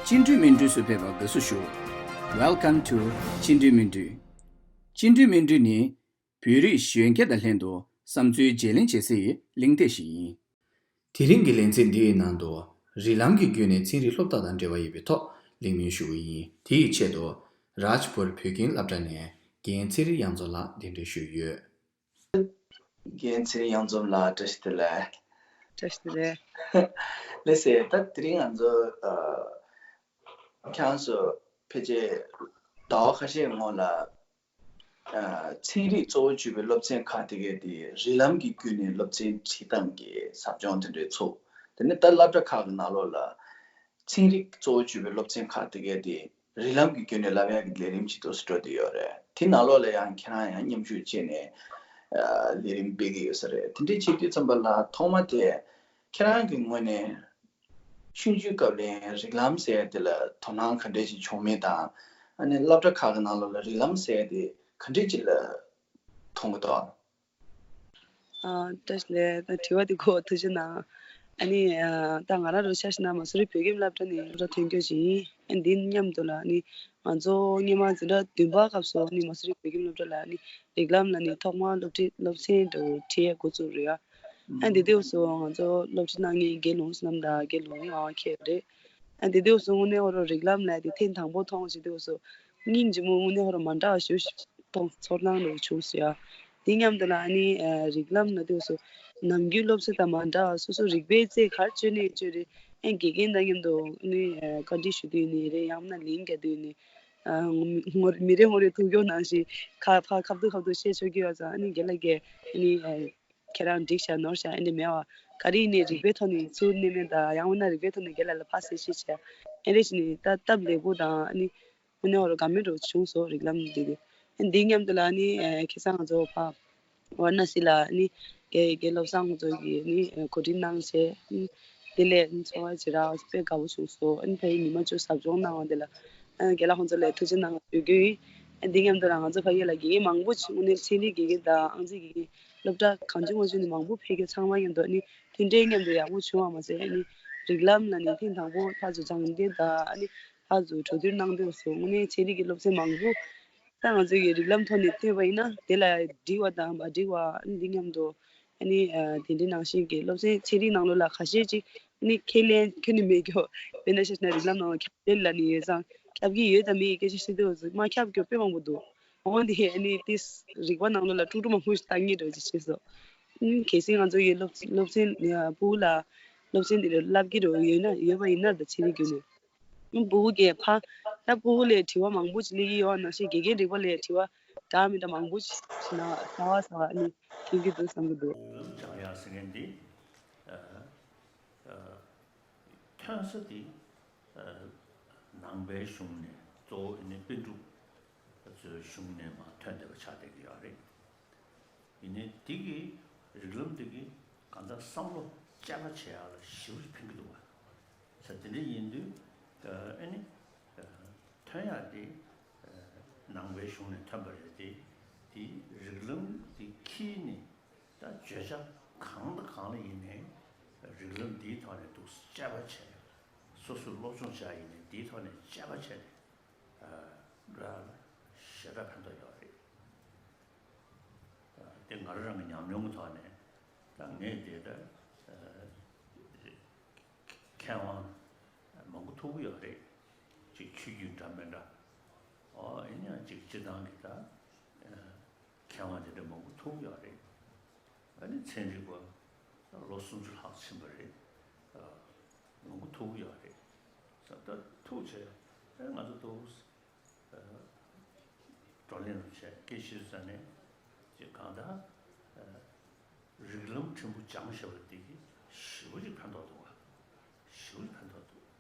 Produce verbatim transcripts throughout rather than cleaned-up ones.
ཆེས་མཐོའི་སྨིན་གྲོལ་སུ་ཕེབས་པ་དགའ་བསུ་ཞུ། Welcome to ཆེས་མཐོའི་སྨིན་གྲོལ། ཆེས་མཐོའི་སྨིན་གྲོལ་ནི། བོད་རིགས་གཞོན་སྐྱེས་དང་ལྷན་དུ་བསམ་ཚུལ་བརྗེ་ལེན་བྱེད་སའི་གླེང་སྟེགས་ཤིག་ཡིན། དེ་རིང་གི་ལེ་ཚན་འདིའི་ནང་དུ་རིགས་ལམ་གྱི་བརྒྱུད་ནས་ཚན་རིག་སློབ་གྲྭ་དང་འབྲེལ་བ་ཡོད་པའི་ཐོག་གླེང་མོལ་ཞུ་གི་ཡིན། དེ་ཡི་ཆེད་དུ་རཱཇ་པུར་བོད་ཁྱིམ་སློབ་གྲྭ་ནས་རྒན་ཚེ་རིང་གཡང་འཛོམས་ལགས་གདན་འདྲེན་ཞུས་ཡོད། རྒན་ཚེ་རིང་གཡང་འཛོམས་ལགས་བཀྲ་ཤིས་བདེ་ལེགས། བཀྲ་ཤིས་བདེ་ལེགས། ལགས་སེ། ད་དེ་རིང་ང་ཚོ་ཨ། ཁྱེད་རང་ཚོ་ཕལ་ཆེར་ཟླ་བ་ཁ་ཤས་སྔོན་ལ་ཨ། ཚན་རིག་གཙོ་བོ་བརྗོད་པའི་སློབ་ཚན་ཁག་དེ་གའི་དེ་རིགས་ལམ་གྱི་བརྒྱུད་ནས་སློབ་ཚན་ཁྲིད་སྟངས་ཀྱི་ཟབ་སྦྱོང་དེ་འདྲའི་ཚུགས། དེ་ནས་ད་སློབ་གྲྭ་ཁག་གི་ནང་ལོགས་ལ་ཚན་རིག་གཙོ་བོ་བརྗོད་པའི་སློབ་ཚན་ཁག་དེ་གའི་དེ་རིགས་ལམ་གྱི་བརྒྱུད་ནས་བསླབ་ཡག་གི་ལས་རིམ་ཅིག་ཏུ་འགྲོ་བསྡད་ཡོད་རེད། དེ་ནང་ལོགས་ལ་ཡང་ཁྱེད་རང་ཡང་མཉམ་ཞུགས་བྱས་ནས་ཨ། ལས་རིམ་སྤེལ་གྱི་ཡོད་ས་རེད། དེ་འདྲའི་བྱེད་དུས་ཙམ་པ་ལ་ཐོག་མ་དེ་ཁྱེད་རང་གི་ངོས་ནས་ཆུང་ཆུང་སྐབས་ལ་རིགས་ལམ་ཟེར་ཡ་དེ་ལ་དོ་སྣང་ག་འདྲས་ཤིག་བྱུང་མིན་དང་། ཨ་ནི་སློབ་གྲྭ་ཁག་གི་ནང་ལོགས་ལ་རིགས་ལམ་ཟེར་ཡ་དེ་ག་འདྲས་ཅིག་ལ་མཐོང་གི་འདུག། ཨ། བཀྲ་ཤིས་བདེ་ལེགས། ད་དྲི་བ་དེ་གོ་ཐུགས་རྗེ་གནང་། ཨ་ནི་ཨ། ད་ང་རང་རུ་ཆ་བཞག་ན་མ་སུ་རི་བོད་ཁྱིམ་སློབ་གྲྭ་ནས་སློབ་གྲྭ་ཐོན་རྒྱུ་ཞིག་ཡིན། ཨ། འདི་མཉམ་དུ་ལ་ཨ་ནི་ང་ཚོ་སྔོན་མ་འཛིན་གྲྭ་བདུན་པ་སྐབས་སུ་ཨ་ནི་མ་སུ་རི་བོད་ཁྱིམ་སློབ་གྲྭ་ལ་ཨ་ནི་རིགས་ལམ་ལ་ནི་ཐོག་མར་སློབ་ཁྲིད་སློབ་ཚན་དུ་ཁྲིད་ཡས་འགོ་བཙུགས་རེད་ཨ། ཨ། དེ་དུས་སུ་ང་ཚོ་སློབ་ཁྲིད་གནང་མཁན་རྒན་ལུང་བསོད་ནམས་དང་རྒན་ལུང་རིགས་དབང་མཁས་རེད། ཨ། དེ་དུས་སུ་དངོས་གནས་ཁོ་རང་རིགས་ལམ་ལ་དེ་ཐེངས་དང་པོ་མཐོང་བྱེད་དུས་སུ་སྙིང་རྗེ་མོ་དངོས་གནས་ཁོ་རང་མ་འདྲ་བ་ཞེ་པོ་ཞིག་མཐོང་ཚོར་སྣང་རེ་བྱུང་སོང་ཡ། དེ་མཉམ་དུ་ལ་ཨ་ནི་ཨ། རིགས་ལམ་ལ་དུས་སུ་ནམ་རྒྱུན་སློབ་ཚན་དང་མ་འདྲ་བ་སོ་སོ་རིག་པའི་རྩལ་ག་རེ་སྤྱོད་ནས་སྤྱོད་རེད། ཨ། དགེ་རྒན་དང་མཉམ་དུ་ཨ་ནི་ཨ། བཀའ་འདྲི་ཞུ་དུས་ནས་རེད། ཡང་ན་ལན་རྒྱག་དུས་ནས་ཨ། ངོ་མི་རེ་ངོ་རེ་ཐུག་ཡོང་ནང་བཞིན་ཁ་ཕར་ཁ་ཐུག་ཁ་ཐུག་བཤད་ཆོག་གི་ཡོད་ཙང་ཨ་ནི་རྒན་ལགས་ཀྱིས་ཨ་ནི་ཨ། ཁྱེད་རང་འགྲིག་ཤག་ནོར་ཤག་ཨེ་འདྲ་མེད་པ། ག་རེ་ཡིན་ནའི་རིག་པའི་ཐོག་ནས་ཚུར་སྣོན་མེད་དང་ཡང་འོ་ན་རིག་པའི་ཐོག་ནས་རྒན་ལགས་ལ་ཕར་གསལ་བཤད་བྱས། ཨེ་འདྲ་བྱས་ནས་ད་སྟབས་ལེགས་པོ་དང་ཨ་ནི་དངོས་གནས་ཁོ་རང་དགའ་མོས་འདྲ་བོ་བྱུང་སོང་རིགས་ལམ་འདི་དེ། ཨ། འདི་མཉམ་དུ་ལ་ཨ་ནི་ཨེ། ཁ་སང་ང་ཚོ་ཕར་ཝཱ་ར་ཎ་སི་ལ་ཨ་ནི་རྒན་རྒན་བློ་བཟང་ཁོང་ཚོ་གིས་ཨ་ནི་ཨེ། གོ་སྒྲིག་གནང་བྱས། ཨ། དེ་ལས་ཚོར་བ་ཇི་འདྲ་དཔེ་དགའ་པོ་བྱུང་སོང་། ཨ་ནི་ཕ་གིའི་ཉི་མ་བཅུ་ཟབ་སྦྱོང་གནང་བ་དེ་ལ་ཨ། རྒན་ལགས་ཁོང་ཚོ་ལ་ཐུགས་རྗེ་གནང་ཞུ་རྒྱུ་ཡིན། ཨ། འདི་མཉམ་དུ་ལ་ང་ཚོ་ཕ་གི་ལ་དགེ་རྒན་མང་པོ་བྱུང་ནས་ཚན་རིག་དགེ་རྒན་དང་ཨང་རྩིས་དགེ་རྒན་སློབ་གྲྭ་གང་བྱུང་མང་བྱུང་ནས་མང་པོ་ཕེབས་རྒྱུ་ཚང་མ་མཉམ་དུ་ཨ་ནི་མཐུན་འབྲེལ་མཉམ་དུ་ཡག་པོ་བྱུང་བ་མ་ཟད་ཨ་ནི་རིགས་ལམ་ལ་ནི་ཐེངས་དང་པོ་ཕར་ཚུར་སྦྱང་མཁན་དང་ཨ་ནི་ཕར་ཚུར་གྲོས་བསྡུར་གནང་དུས་སུ་དངོས་གནས་ཚན་རིག་གི་སློབ་ཚན་མང་པོ་ད་ང་ཚོ་གི་རིགས་ལམ་ཐོག་ནས་བཏོན་པ་ཡིན་ན་དེ་ལ་འགྲིག་པ་དང་མ་འགྲིག་པ་ཨ་ནི་འདི་མཉམ་དུ། ཨ་ནི་ཨ། དེ་འདྲའི་ནང་བཞིན་གྱི་སློབ་ཚན་ཚན་རིག་ནང་ལོགས་ལ་ཁ་ཤས་ཅིག་ཨ་ནི་ཁས་ལེན་ཁྱོན་ནས་མེད་རྒྱུ། དཔེར་ན་ཆ་བཞག་ན་རིགས་ལམ་ནང་ལ་ཁྱབ་གདལ་ལབ་ནས་ཡོད་ཙང་ཁྱབ་ཀྱི་ཡོད་དང་མེད་ཀྱི་སྐད་ཆ་བཤད་དུས་ཙམ་མ་ཁྱབ་རྒྱུ་དཔེ་མང་པོ་འདུག་འོ་འདི་ཨ་ནི་དེ་རིག་པ་ནང་ལོགས་ལ་དཀྲུག་དཀྲུག་མང་པོ་ཞིག་བཏང་ངེས་འདྲ་བོ་ཅིག་བྱས་སོང་། ཨ་ནི་གལ་སྲིད་ང་ཚོ་ཡི་སློབ་སློབ་ཚན་ཕྲུ་གུ་ལ་སློབ་ཚན་འདི་ལ་བསླབ་ཀྱི་འདྲ་བོ་ཡོད་ན་ཡོད་པ་ཡིན་ན་ད་ཚན་རིག་བརྒྱུད་ནས། ཕྲུ་གུ་གིས་ཕ། ད་ཕྲུ་གུ་ལས་དྲི་བ་མང་པོ་ཅིག་སླེབས་ཀྱི་ཡོད་པ་ནང་བཞིན་དགེ་རྒན་རིག་པ་ལས་དྲི་བ་འདྲ་མི་འདྲ་མང་པོ་ཅིག་ཞིག་ན་ཟ་བ་ཟ་བ་ནི་ཐོན་གྱི་འདུག་བསམ་གྱི་འདུག་སྦྱང་ཡག་ཟེར་མཁན་འདི། ཨ། ཨ། ཐོན་ས་དེ། ཨ། ནང་པའི་གཞུང་ནས་གཙོ་བོ་ཨ་ནི་པཎ་གྲུབ་ཚོའི་གཞུང་ནས་མར་ཐོན་བསྡད་པ་ཆགས་བསྡད་ཀྱི་ཡོད་རེད། ཡིན་ནའི་འདི་གི་རིགས་ལམ་འདི་གི་གང་ལྟར་བསམ་བློ་དཔྱད་པ་བྱེད་ཡག་ལ་ཞེ་པོ་ཅིག་ཕན་གྱི་འདུག་བ། ས་དེ་འདྲ་ཡིན་དུས་ཨ་ནི་ཐོན་ཡག་དེ་ནང་པའི་གཞུང་ནས་ཐོན་པ་རེད་དེ། དེ་རིགས་ལམ་དེ་འཁྱེར་ནས་ད་བརྗོད་བྱ་གང་དང་གང་ལ་ཡིན་ནའི་རིགས་ལམ་འདིའི་ཐོག་ནས་འདུག་དཔྱད་པ་བྱས། སོ་སོས་སློབ་སྦྱོང་བྱ་ཡིན་ནའི་འདིའི་ཐོག་ནས་དཔྱད་པ་བྱས་ནས་འགྲོ་ཡག་ལ་ཞེ་དྲག་ཕན་ཐོགས་ཡོད་རེད། དེ་ང་རང་རང་གི་ཉམས་མྱོང་གི་ཐོག་ནས་ད་ངས་དེ་ལྟར་མཁས་དབང་མང་པོ་ཐུག་གི་ཡོད་རེད། ཅིག་ཆོས་བརྒྱུད་འདྲ་མི་འདྲ། ཨོ་ཡིན་ཡང་ཅིག་སྤྱི་བཏང་གི་ད་མཁས་དབང་དེ་འདྲ་མང་པོ་ཐུག་གི་ཡོད་རེད། ཨ་ནི་ཚན་རིག་པ་ལོ་སུམ་ཅུ་ལྷག་ཕྱིན་པ་རེད། མང་པོ་ཐུག་གི་ཡོད་རེད། ད་ཐུག་བྱས་ཨ་ང་ཚོ་ཏོག་བགྲོ་གླེང་རུ་བྱས་སྐད་ཆ་ཟ་ནས་ཅིག་གང་ལྟར་རིགས་ལམ་ཕྲན་བུ་སྦྱངས་བཞག་པ་འདི་གིས་ཞེ་པོ་ཅིག་ཕན་ཐོགས་འདུག་བ། ཞེ་པོ་ཅིག་ཕན་ཐོགས་འདུག་བྱས་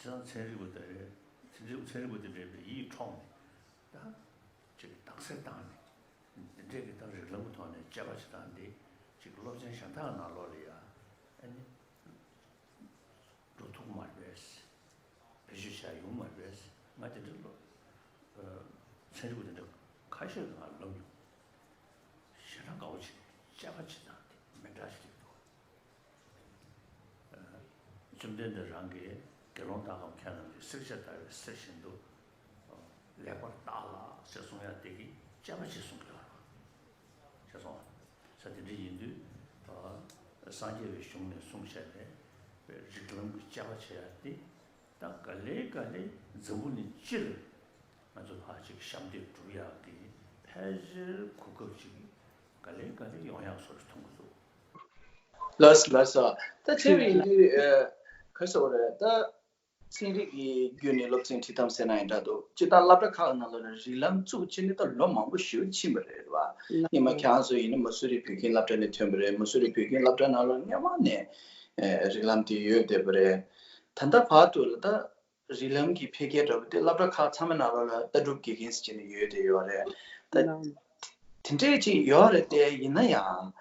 ཙང་ཚན་རིག་པ་དེ་རེད། ཚན་རིག་ཚན་རིག་པ་དེ་འདྲ་བའི་ཡིད་འཕྲོག་ནས་ད་ཅིག་རྟགས་གསལ་བཏང་ནས་འདི་འདྲས་ཀྱི་ད་རིགས་ལམ་གྱི་ཐོག་ནས་དཔྱད་པ་བྱེད་སྟངས་འདི་ཅིག་སློབ་ཚན་གཞན་དག་ནང་ལོགས་ལ་ཡ་ཨ་ནི་འགྲོ་ཐུབ་མ་རེད་པས། བེད་སྤྱོད་བྱ་ཡོང་མ་རེད་པས། ང་དེ་འདྲ་ལོ་ཚན་རིག་པ་དེ་འདྲ་ཁ་ཤས་ཀྱིས་ང་ལབ་མྱོང་། ཞེ་དྲག་དགའ་པོ་བྱས་དཔྱད་པ་བྱེད་སྟངས་དེ་མི་འདྲ་ཞིག་རེད་འདུག་བཅོམ་ལྡན་འདས་རང་གིས་དགེ་སློང་དག་གམ་མཁས་རྣམས་ཀྱིས་བསྲེགས་བཅད་བརྡར་བའི་གསེར་བཞིན་དུ་ལེགས་པར་བརྟགས་ལ་ཞེས་གསུང་ཡ་དེ་གིས་དཔྱད་པ་ཅིག་གསུང་གི་ཡོད་རེད་པ། ཤེས་སོང་ང་། ས་དེ་འདྲ་ཡིན་དུས་སངས་རྒྱས་པའི་གཞུང་ནས་གསུངས་བྱས་པའི་རིགས་ལམ་གྱི་དཔྱད་པ་བྱེད་ཡ་དེ་ད་ག་ལེ་ག་ལེ་འཛམ་བུ་གླིང་སྤྱིར་ང་ཚོ་ཕར་ཅིག་ཞབས་འདེགས་སྒྲུབ་ཡག་གི་ཕལ་ཆེར་གོ་སྐབས་ཅིག་ག་ལེ་ག་ལེ་ཡོང་ཡག་བཟོ་འདྲ་མཐོང་གི་འདུག་ལགས་སོ་ལགས་སོ། ད་དེ་བས་ཡིན་དུས་ཨ་ག་རེ་ཟེར་དགོས་རེད། ད་ཚན་རིག་གི་བརྒྱུད་ནས་སློབ་ཚན་ཁྲིད་སྟངས་ཟེར་ན་ཡང་འདྲ་འདུག་སྤྱིར་བཏང་སློབ་གྲྭ་ཁག་ནང་ལོགས་ལ་རིགས་ལམ་བཙུགས་བྱས་ནས་ད་ལོ་མང་པོ་ཞེ་པོ་ཕྱིན་པ་རེད་བ། སྔོན་མ་ཁྱེད་རང་ཚོ་ཡིན་ན་མ་སུ་རི་བོད་ཁྱིམ་སློབ་གྲྭ་ནས་ཐོན་པ་རེད། མ་སུ་རི་བོད་ཁྱིམ་སློབ་གྲྭ་ནང་ལོགས་སྔོན་མ་ནས་ཨ་རིགས་ལམ་དེ་ཡོད་བསྡད་པ་རེད། ད་ལྟ་བར་དུ་ལ་ད་རིགས་ལམ་གྱི་འཕེལ་རྒྱས་འདྲ་པོ་དེ་སློབ་གྲྭ་ཁག་ཚང་མའི་ནང་ལོགས་ལ་ལྟ་གྲུབ་དགེ་རྒན་ཟེར་བྱས་ནས་ཡོད་བསྡད་ཡོད་རེད། ད་ལགས། དེ་འདྲས་ཅིག་ཡོད་རེད་དེ། ཡིན་ན་ཡང་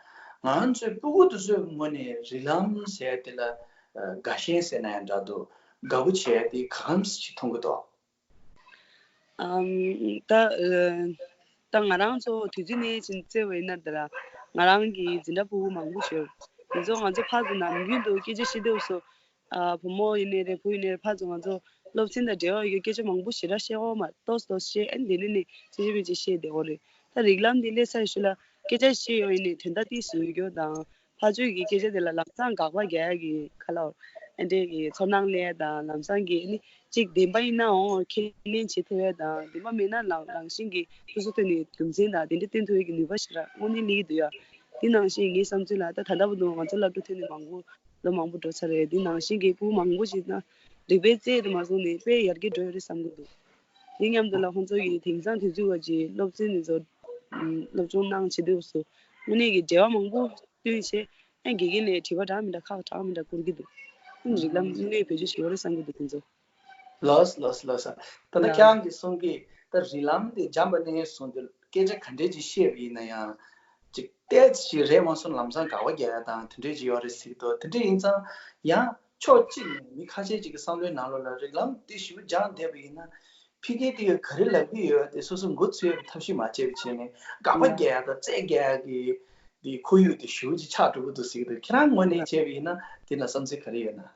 ང་ཚོའི་སྤུ་གུ་དེ་ཚོའི་ངོས་ནས་རིགས་ལམ་ཟེར་དེ་ལ་ཨ་དགའ་ཞེན་ཟེར་ན་ཡང་འདྲ་འདུག་དགའ་པོ་བྱས་དེ་གང་ཞིག་མཐོང་གི་འདུག་ཨམ། ད་ཨ་ད་ང་རང་ཚོ་དུས་ཚོད་ནས་ཕྱིན་བརྩིས་པ་ཡིན་ན་ད་ལ་ང་རང་གི་འཛིན་གྲྭ་ཕྲུ་གུ་མང་པོ་ཞིག་ཡོད། དེ་ཚོ་ང་ཚོ་ཕར་ཚུར་ནམ་རྒྱུན་དུ་སྐད་ཆ་བཤད་དུས་སུ། ཨ་བུ་མོ་ཡིན་ནའི་རེད། བུ་ཡིན་ནའི་རེད། ཕར་ཚུར་ང་ཚོ་སློབ་ཚན་དང་འབྲེལ་བ་ཡོད་སྐད་ཆ་མང་པོ་ཞེ་དྲག་བཤད་ཀྱི་ཡོད་མ་རེད། ཏོག་ཙམ་ཏོག་ཙམ་བཤད། ཨ་ནི་དེ་ནས་ནི་ཅི་ཞིག་མི་ཅིག་བཤད་བསྡད་ཡོད་རེད། ད་རིགས་ལམ་འདི་སླེབས་ཚར་ཞོར་ལ་སྐད་ཆ་བཤད་ཡོང་ཡིན་ནའི་དོན་དག་ཏོག་ཙམ་ཡོད་རྒྱུ་དང་། ཕར་ཕྱོགས་ཀྱི་སྐད་ཆ་དེ་ལ་ལམ་སང་དགག་པ་རྒྱག་ཡག་གི་ཁ་ལོ། ཨ་འདྲས་ཀྱི་ཚོར་སྣང་སླེབས་ཡ་དང་། ལམ་སང་གི་ཨ་ནི་གཅིག་བདེན་པ་ཡིན་ནའང་ཁས་ལེན་བྱེད་ཐུབ་ཡ་དང་། བདེན་པ་མེད་ན་ལམ་རང་བཞིན་གྱི་སོ་སོ་ཐོག་ནས་རྒྱུ་མཚན་དང་དེ་འདྲ་བསྟན་ཐུབ་ཡ་གི་ནུས་པ་ཞེ་དྲག་དངོས་གནས་སླེབས་ཀྱི་འདུག་ཡ། དེ་ནང་བཞིན་ངའི་བསམ་ཚུལ་ལ་ད་ད་ལྟ་བར་དུ་ང་ཚོ་སློབ་གྲྭ་ཐོན་ནས་མང་པོ་ལོ་མང་པོ་འགྲོ་ཚར་རེད། དེ་ནང་བཞིན་གྱི་ཕྲུ་གུ་མང་པོ་ཞིག་ན་རིག་པའི་རྩལ་དུ་མ་སོང་ནས་དཔེ་ཡར་རྒྱས་འགྲོ་ཡོད་རེད་བསམ་གྱི་འདུག་དེ་མཉམ་དུ་ལ་ཁོང་ཚོ་ཡི་དེང་སང་དུས་ཚོད་བར་གྱི་སློབ་ཚན་དེ་ཚོ་སློབ་སྦྱོང་གནང་བྱེད་དུས་སུ་དངོས་གནས་ཀྱི་འབྲེལ་བ་མང་པོ་བསྟུན་བྱས། ཨ་དགེ་རྒན་ལ་དྲི་བ་འདྲ་མི་འདྲ་ཁག་འདྲ་མི་འདྲ་བསྐུར་གྱི་འདུག་ཨ་རིགས་ལམ་དངོས་གནས་བེད་སྤྱོད་ཞིག་ཡོད་རེད་བསམ་གྱི་འདུག་དེ་ཚོ། ལགས་ལགས་ལགས། ད་ལྟ་ལ། ཁྱེད་རང་གིས་གསུང་གི་ད་རིགས་ལམ་དེ་སྦྱངས་པ་ནས་བཟུང་སྟེ་སྐད་ཆ་ག་འདྲས་ཅིག་བཤད་པ་ཡིན་ན་ཡང་། ཅིག་ཏོག་ཙམ་ཞིག་རེད་མ་སོང་ལམ་སང་དགག་པ་རྒྱག་ཡ་དང་དེ་འདྲས་ཅིག་ཡོད་རེད་ཟེར་གྱི་འདུག་དེ་འདྲས་ཡིན་ཙང་ཡང་ཕྱོགས་གཅིག་ནས་མི་ཁ་ཤས་ཅིག་གི་བསམ་བློའི་ནང་ལོགས་ལ་རིགས་ལམ་དེ་ཞེ་པོ་སྦྱངས་བསྡད་པ་ཡིན་ན། ཕ་གིར་དེ་ག་རེ་ལབ་ཀྱི་ཡོད་དེ་སོ་སོ་མགོ་ཚོས་པའི་ཐབས་ཤེས་མ་བྱས་པ་བྱས་ནས་དགག་པ་ལ། རྒྱག་ཡ་དང་རྩོད་རྒྱག་ཡ་གི་དེ་ཁོར་ཡུག་དེ་ཞེ་པོ་ཅིག་ཆགས་འགྲོ་གི་འདུག་ཟེར་གྱི་འདུག་ཁྱེད་རང་ངོས་ནས་ལ། བྱས་པ་ཡིན་ན་དེ་ལ་བསམ་ཚུལ་ག་རེ་ཡོད་ན།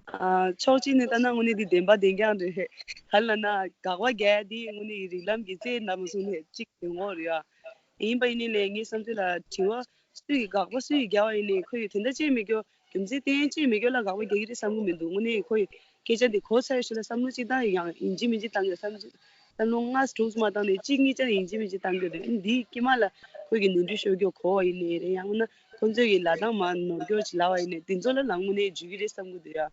ཨ་ཕྱོགས་གཅིག་ནས་ལྟ་ན་དངོས་གནས་འདི་བདེན་པ་བདེན་རྐྱང་རེད། ག་རེ་ལབ་ན་དགག་པ་རྒྱག་ཡ་འདི་དངོས་གནས་རིགས་ལམ་གྱི་རྩལ་ནང་མ་སོང་ནས་གཅིག་ཡོང་གི་རེད་ཨ། ཡིན་པ་ཡིན་ནའི་ལས་ངའི་བསམ་ཚུལ་ལ་དྲི་བ་སུས་ཀྱིས་དགག་པ་སུས་ཀྱིས་རྒྱག་པ་ཡིན་ནའི་ཁོ་ཡི་དོན་དག་ཅིག་མི་སྐྱོ། རྒྱུ་མཚན་གཏན་ཅིག་མི་སྐྱོ་ལ་དགག་པ་རྒྱག་གི་རེད་བསམ་གྱི་མི་འདུག་དངོས་གནས་ཁོ་ཡི་སྐད་ཆ་འདི་གོ་ཚར་ཞོར་ལ་བསམ་བློ་གཅིག་བཏང་ཡང་ཡིན་གཅིག་མིན་གཅིག་བཏང་དགོས་བསམ་བློ་ལྔ་དྲུག་མ་བཏང་ནས་གཅིག་གཉིས་ཆ་ཡིན་གཅིག་མིན་གཅིག་བཏང་དགོས་རེད། འདིའི་དཀྱིལ་མ་ལ་ཁོ་གི་ནོར་འཁྲུལ་ཤོར་རྒྱུ་གོ་བ་ཡིན་ནའི་རེད། ཡང་ན་ཁོ་ཚོས་ཀྱི་ལབ་སྟངས་མ་ནོར་སྐྱོར་ཅིག་ལབ་པ་ཡིན་ནའི་དེ་ཚོ་ལ་ལ་དངོས་གནས་འཇུས་ཀྱི་རེད་བསམ་གྱི་འདུག་ཡ།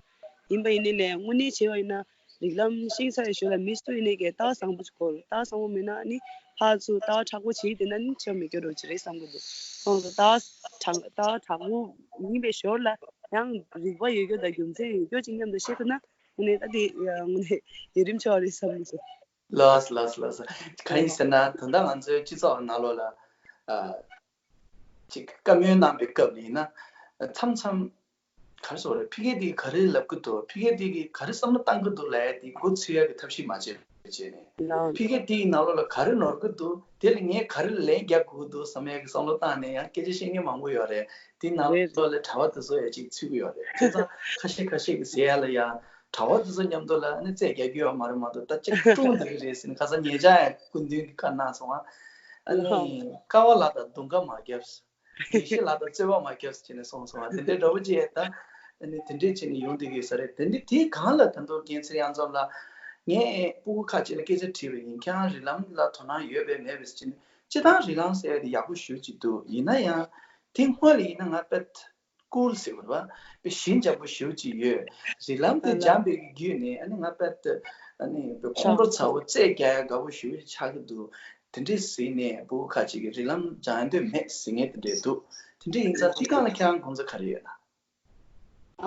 ཡིན་པ་ཡིན་ནའི་ལས་དངོས་གནས་བྱས་པ་ཡིན་ན་རིགས་ལམ་ཤེས་ཚར་བའི་ཞོར་ལ་མི་སུ་ཡིན་ནའི་གི་ལྟ་བ་བཟང་པོ་ཅིག་དགོས་རེད། ལྟ་བ་བཟང་པོ་མེད་ན་ནི་ཕར་ཚུར་ལྟ་བ་མཁྲེགས་པོ་བྱེད་དེ་ན་ནི་ཆེ་བ་མི་སྐྱོ་འགྲོ་ཅིག་རེད་བསམ་གྱི་འདུག་ཁོང་ཚོ་ལྟ་བ་དྲང་ལྟ་བ་དྲང་པོ་ཡིན་པའི་ཞོར་ལ་ཡང་རིག་པ་ཡོད་རྒྱུ་དང་རྒྱུ་མཚན་ཡོད་རྒྱུ་ཅིག་མཉམ་དུ་བཤད་ཐུབ་ན་དངོས་གནས་ད་དེ་དངོས་གནས་ཡུན་རིང་ཆོག་རེད་བསམ་གྱི་འདུག་ལགས་ལགས་ལགས། གང་ཡིན་ཟེར་ན་ད་ལྟ་ང་ཚོའི་སྤྱི་ཚོགས་ནང་ལོགས་ལ་ཨ་ཅིག་བཀའ་མོལ་གནང་པའི་སྐབས་ལ་ཡིན་ན་མཚམས་མཚམས་ག་རེ་ཟེར་དགོས་རེད། ཕ་གི་དེ་ག་རེ་ལབ་ཀྱི་འདུག་ཕ་གི་དེ་གི་ག་རེ་བསམ་བློ་བཏང་གི་འདུག་ལབ་ཡ་དེ་མགོ་ཚོས་ཡ་གི་ཐབས་ཤེས་མ་བྱས་བྱས་ནས་ལགས། ཕ་གི་དེའི་ནང་ལོགས་ལ་ག་རེ་ནོར་གི་འདུག་དེ་ལ་ངས་ག་རེ་ལན་རྒྱག་དགོས་ཀྱི་འདུག་བསམ་ཡ་གི་བསམ་བློ་བཏང་ནས་ཡང་སྐད་ཆ་བཤད་མཁན་མང་པོ་ཡོད་རེད། དེའི་ནང་ལོགས་ལ་གྲྭ་པ་དེ་ཚོ་ཡ་ཅིག་ཚུད་ཀྱི་ཡོད་རེད། བྱས་ཙང་ཁ་ཤས་ཁ་ཤས་ཀྱིས་ཟེར་ཡ་ལ་ཡང་གྲྭ་པ་དེ་ཚོ་མཉམ་དུ་ལ་ཨ་ནི་རྩོད་རྒྱག་རྒྱུ་ཡོད་མ་རེད། མ་གཏོགས་ད་ཅིག་སྲུང་བསྡད་ཀྱི་རེད་ཟེར་ནས་ཁ་སང་ཉེ་ཆར་ཡང་སྐུ་མདུན་གྱིས་བཀའ་གནང་སོང་ང་། ཨ་ནི་ཀ་བ་ལ་དང་རྡུང་ཁ་མ་བརྒྱབ། ཡེ་ཤེས་ལ་དང་རྩོད་པ་མ་བརྒྱབ་ཟེར་ནས་གསུངས་སོང་བ། དེ་འདྲའི་འདྲ་པོ་ཅིག་ད་ཨ་ནི་དེ་འདྲས་བྱས་ནས་ཡོང་བསྡད་ཀྱི་ས་རེད། དེ་འདྲ་དེའི་སྒང་ལ་ད་དུང་རྒན་ཚེ་དབྱངས་འཛོམས་ལགས། ངས་ཕྲུ་གུ་ཁག་ཅིག་ལ་སྐད་ཆ་དྲིས་པ་ཡིན། ཁྱེད་རང་རིགས་ལམ་ལ་དོ་སྣང་ཡོད་པས་མེད་པས་ཟེར་ནས། སྤྱིར་བཏང་རིགས་ལམ་ཟེར་ཡ་དེ་ཡག་པོ་ཞེ་པོ་ཅིག་འདུག་ཡིན་ན་ཡང་དེ་སྔོན་ལ་ཡིན་ན་ང་དཔེ་ཀུལ་ཟེར་བ་རེད་པ། དཔེ་ཞེན་ཆགས་པོ་ཞེ་པོ་ཅིག་ཡོད། རིགས་ལམ་དེ་སྦྱངས་པའི་བརྒྱུད་ནས་ཨ་ནི་ང་དཔེ་ཨ་ནི་དཔེ་ཁོང་ཁྲོ་ཚ་བོ་རྩོད་རྒྱག་ཡ་དགའ་པོ་ཞེ་པོ་ཅིག་ཆགས་ཀྱི་འདུག་དེ་འདྲས་ཟེར་ནས་ཕྲུ་གུ་ཁ་ཅིག་གིས་རིགས་ལམ་སྦྱང་འདོད་མེད་ཟེར་མཁན་དེ་འདྲས་འདུག་དེ་འདྲས་ཡིན་ཙང་དེ་སྒང་ལ་ཁྱེད་རང་དགོངས་ཚུལ་ག་རེ་ཡོད་ན།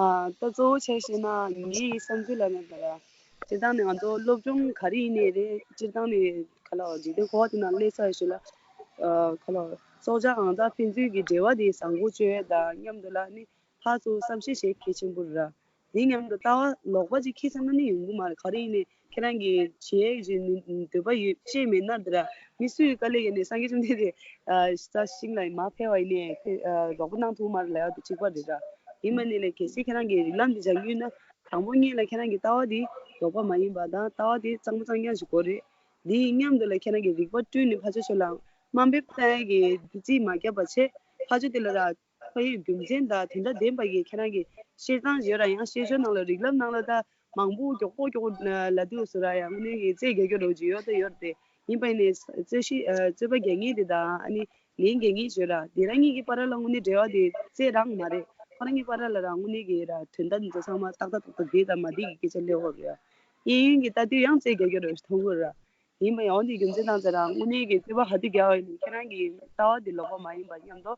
ཨ་ད་གཙོ་བོ་ཆ་བཞག་ན་ངའི་བསམ་ཚུལ་ལ་ན་ད་ར། སྤྱིར་བཏང་ནས་ང་ཚོ་སློབ་སྦྱོང་ག་རེ་ཡིན་ནའི་རེད། སྤྱིར་བཏང་ནས་ག་ལ་འཇིག་རྟེན་འཁོར་བ་དེ་ནང་སླེབས་ཚར་ཞོར་ལ་ཨ་ག་ལ་སྲོག་ཆགས་གང་དག་ཕན་ཚུན་གྱི་འབྲེལ་བ་དེ་བཟང་པོ་བཅོས་ཡ་དང་མཉམ་དུ་ལ་ནི་ཕར་ཚུར་བསམ་ཤེས་བྱེད་གལ་ཆེན་པོ་རེད་ར། དེ་མཉམ་དུ་ལྟ་བ་ལོག་པ་ཅིག་ཁྱེར་ཚར་ན་ནི་ཡོང་གི་མ་རེད། ག་རེ་ཡིན་ནའི་ཁྱེད་རང་གིས་བྱེད་ཡས་ཀྱི་ནི་འདོད་པ་ཡོད་ཅེས་མེད་ན་འདི་ར། མི་སུས་དཀའ་ལས་ཡིན་ནའི་སངས་རྒྱས་བཅོམ་ལྡན་འདས་ས་ཤིང་ལ་མར་འཕེལ་བ་ཡིན་ནའི་ཨ་རོགས་པ་གནང་ཐུབ་མ་རེད་ལབ་ཡ་དེ་གཅིག་པ་རེད་ར། ཡིན་པ་ནི་ལས་གལ་སྲིད་ཁྱེད་རང་གིས་རིགས་ལམ་འདི་སྦྱང་རྒྱུ་ཡིན་ན། དང་པོ་ཉིད་ལ་ཁྱེད་རང་གི་ལྟ་བ་འདི་ལོག་པ་མ་ཡིན་པ་དང་། ལྟ་བ་འདི་གཙང་མ་གཙང་རྐྱང་ཞིག་དགོས་རེད། འདིའི་མཉམ་དུ་ལ་ཁྱེད་རང་གི་རིག་པ་བསྐྲུན་ནས་ཕར་ཕྱོགས་ཕྱོགས་ལ་དམའ་འབེབས་བཏང་ཡས་ཀྱི་རྩིས་མ་བརྒྱབ་པ་བྱས། ཕར་ཕྱོགས་དེ་ལ་ར་ཕ་ཡུལ་རྒྱུ་མཚན་དང་དོན་དག་ལྡན་པ་གི་ཁྱེད་རང་གི་བཤད་སྟངས་ཡོད་ར། ཡང་བཤད་ཕྱོགས་ནང་ལ་རིགས་ལམ་ནང་ལ་ད་མང་པོ་མགྱོགས་པོ་མགྱོགས་པོ་ལབ་དུས་སུ་ར་ཡང་དངོས་གནས་ཀྱི་རྩོད་རྒྱག་རྒྱུ་རོགས་ཅིག་ཡོད་ད་ཡོད་རེད། ཡིན་པ་ཡིན་ནའི་རྩོད་གཞི་རྩོད་པ་རྒྱག་མཁན་དེ་དང་ཨ་ནི་ལན་རྒྱག་མཁན་ཞིག་ཡོད་ར། དེ་རང་གཉིས་ཀྱི་བར་ལ་དངོས་གནས་འབྲེལ་བ་དེ་རྩོད་རང་མ་རེད། ཁོ་རང་གཉིས་བར་ལ་ར་དངོས་གནས་ཀྱི་ར་དོན་དག་འདི་ཚོ་ཚང་མ་ཏག་ཏག་ཏག་ཏག་བསྡད་དང་མ་བསྡད་ཀྱི་སྐད་ཆ་སླེབས་ཡོད་རེད། གཡས་གཡོན་གྱི་ལྟ་དུས་ཡང་རྩོད་རྒྱག་རྒྱུ་རོགས་ཞིག་མཐོང་གི་ར། ཡིན་པ་ཡང་དེ་རྒྱུ་མཚན་དང་ཟེར་ར་དངོས་གནས་ཀྱི་རྩོད་པ་ཧ་ཏུ་རྒྱག་པ་ཡིན་ན་ཁྱེད་རང་གི་ལྟ་བ་དེ་ལོག་པ་མ་ཡིན་པ་མཉམ་དུ།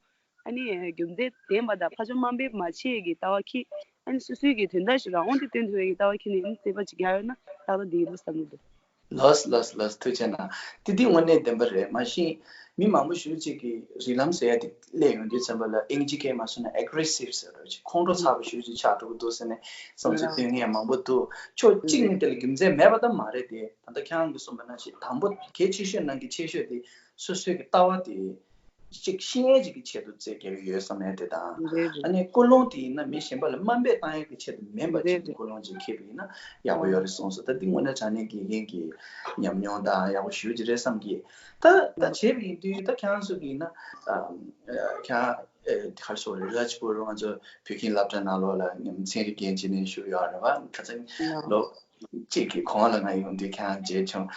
ཨ་ནི་རྒྱུ་མཚན་ལྡན་པ་དང་ཕར་ཕྱོགས་དམའ་འབེབས་མ་བྱེད་ཀྱི་ལྟ་བ་ཁྱེད། ཨ་ནི་སོ་སོའི་གི་དོན་དག་ཞིག་རང་དབང་དུ་བཏོན་ཐུབ་པའི་གི་ལྟ་བ་ཁྱེད་ནས་ཨ་ནི་རྩོད་པ་ཅིག་རྒྱག་ཡོད་ན་ཏག་ཏག་འདི་ཡིན་འདུག་བསམ་གྱི་འདུག། ལགས་ལགས་ལགས། ཐུགས་རྗེ་གནང་། དེ་འདི་དངོས་གནས་བདེན་པ་རེད། མ་གཞི་མི་མང་པོ་ཞེ་པོ་ཅིག་གིས་རིགས་ལམ་ཟེར་ཡ་དེ་སླེབས་ཡོང་དུས་ཙམ་པ་ལ་ཨིན་ཇི་སྐད་མ་སོང་ན་ཨེག་རེ་སིབ་ཟེར་བ་ཅིག་ཁོང་ཁྲོ་ཚ་པོ་ཞེ་པོ་ཅིག་ཆགས་འགྲོ་གི་འདུག་ཟེར་ནས་བསམ་ཚུལ་སྟོན་མཁན་མང་པོ་འདུག། ཕྱོགས་གཅིག་ནས་དེ་ལ་རྒྱུ་མཚན་མེད་པ་ད་མ་རེད་དེ། ད་ལྟ་ཁྱེད་རང་གིས་གསུངས་པ་ནང་བཞིན་དང་པོ་གལ་ཆེ་ཤོས་ནང་གི་ཆེ་ཤོས་དེ་སོ་སོའི་གི་ལྟ་བ་དེ་གཅིག་ཤེས་ཡས་ཅིག་གི་ཆེད་དུ་རྩོད་རྒྱག་གི་ཡོད་བསམ་ཡས་དེ་དང་། རེད་རེད། ཨ་ནི་ཀུན་སློང་དེ་ཡིན་ན་མི་གཞན་པ་ལ་དམའ་འབེབས་བཏང་ཡས་ཀྱི་ཆེད་དུ་མིན་པ་ཅིག་རེད་གི་རེད། ཀུན་སློང་ཅིག་འཁྱེར་བ་ཡིན་ན་ཡག་པོ་ཡོད་རེད་གསུངས་སོང་། ད་འདི་དངོས་གནས་དྲང་གནས་དགེ་རྒན་གྱི་ཉམས་མྱོང་དང་ཡག་པོ་ཞེ་པོ་ཅིག་རེད་བསམ་གི། ད་ད་བྱས་པ་ཡིན་དུས་ད་ཁྱེད་རང་ཚོ་གི་ཡིན་ན་ཨ་ཁྱེད་རང་ཨེ་དེ་ག་རེ་ཟེར་དགོས་རེད། རཱཇ་པུར་ང་ཚོ་བོད་ཁྱིམ་སློབ་གྲྭ་ནང་ལོགས་ལ་ཉམས་ཚན་རིག་འགན་བྱེད་ནས་བཞུགས་ཡོད་རེད་བ། ཁ་སང་ལོ་གཅིག་གི་གོང་ལ་ང་ཡོང་དུས་ཁྱེད་རང་མཇལ་བྱུང་།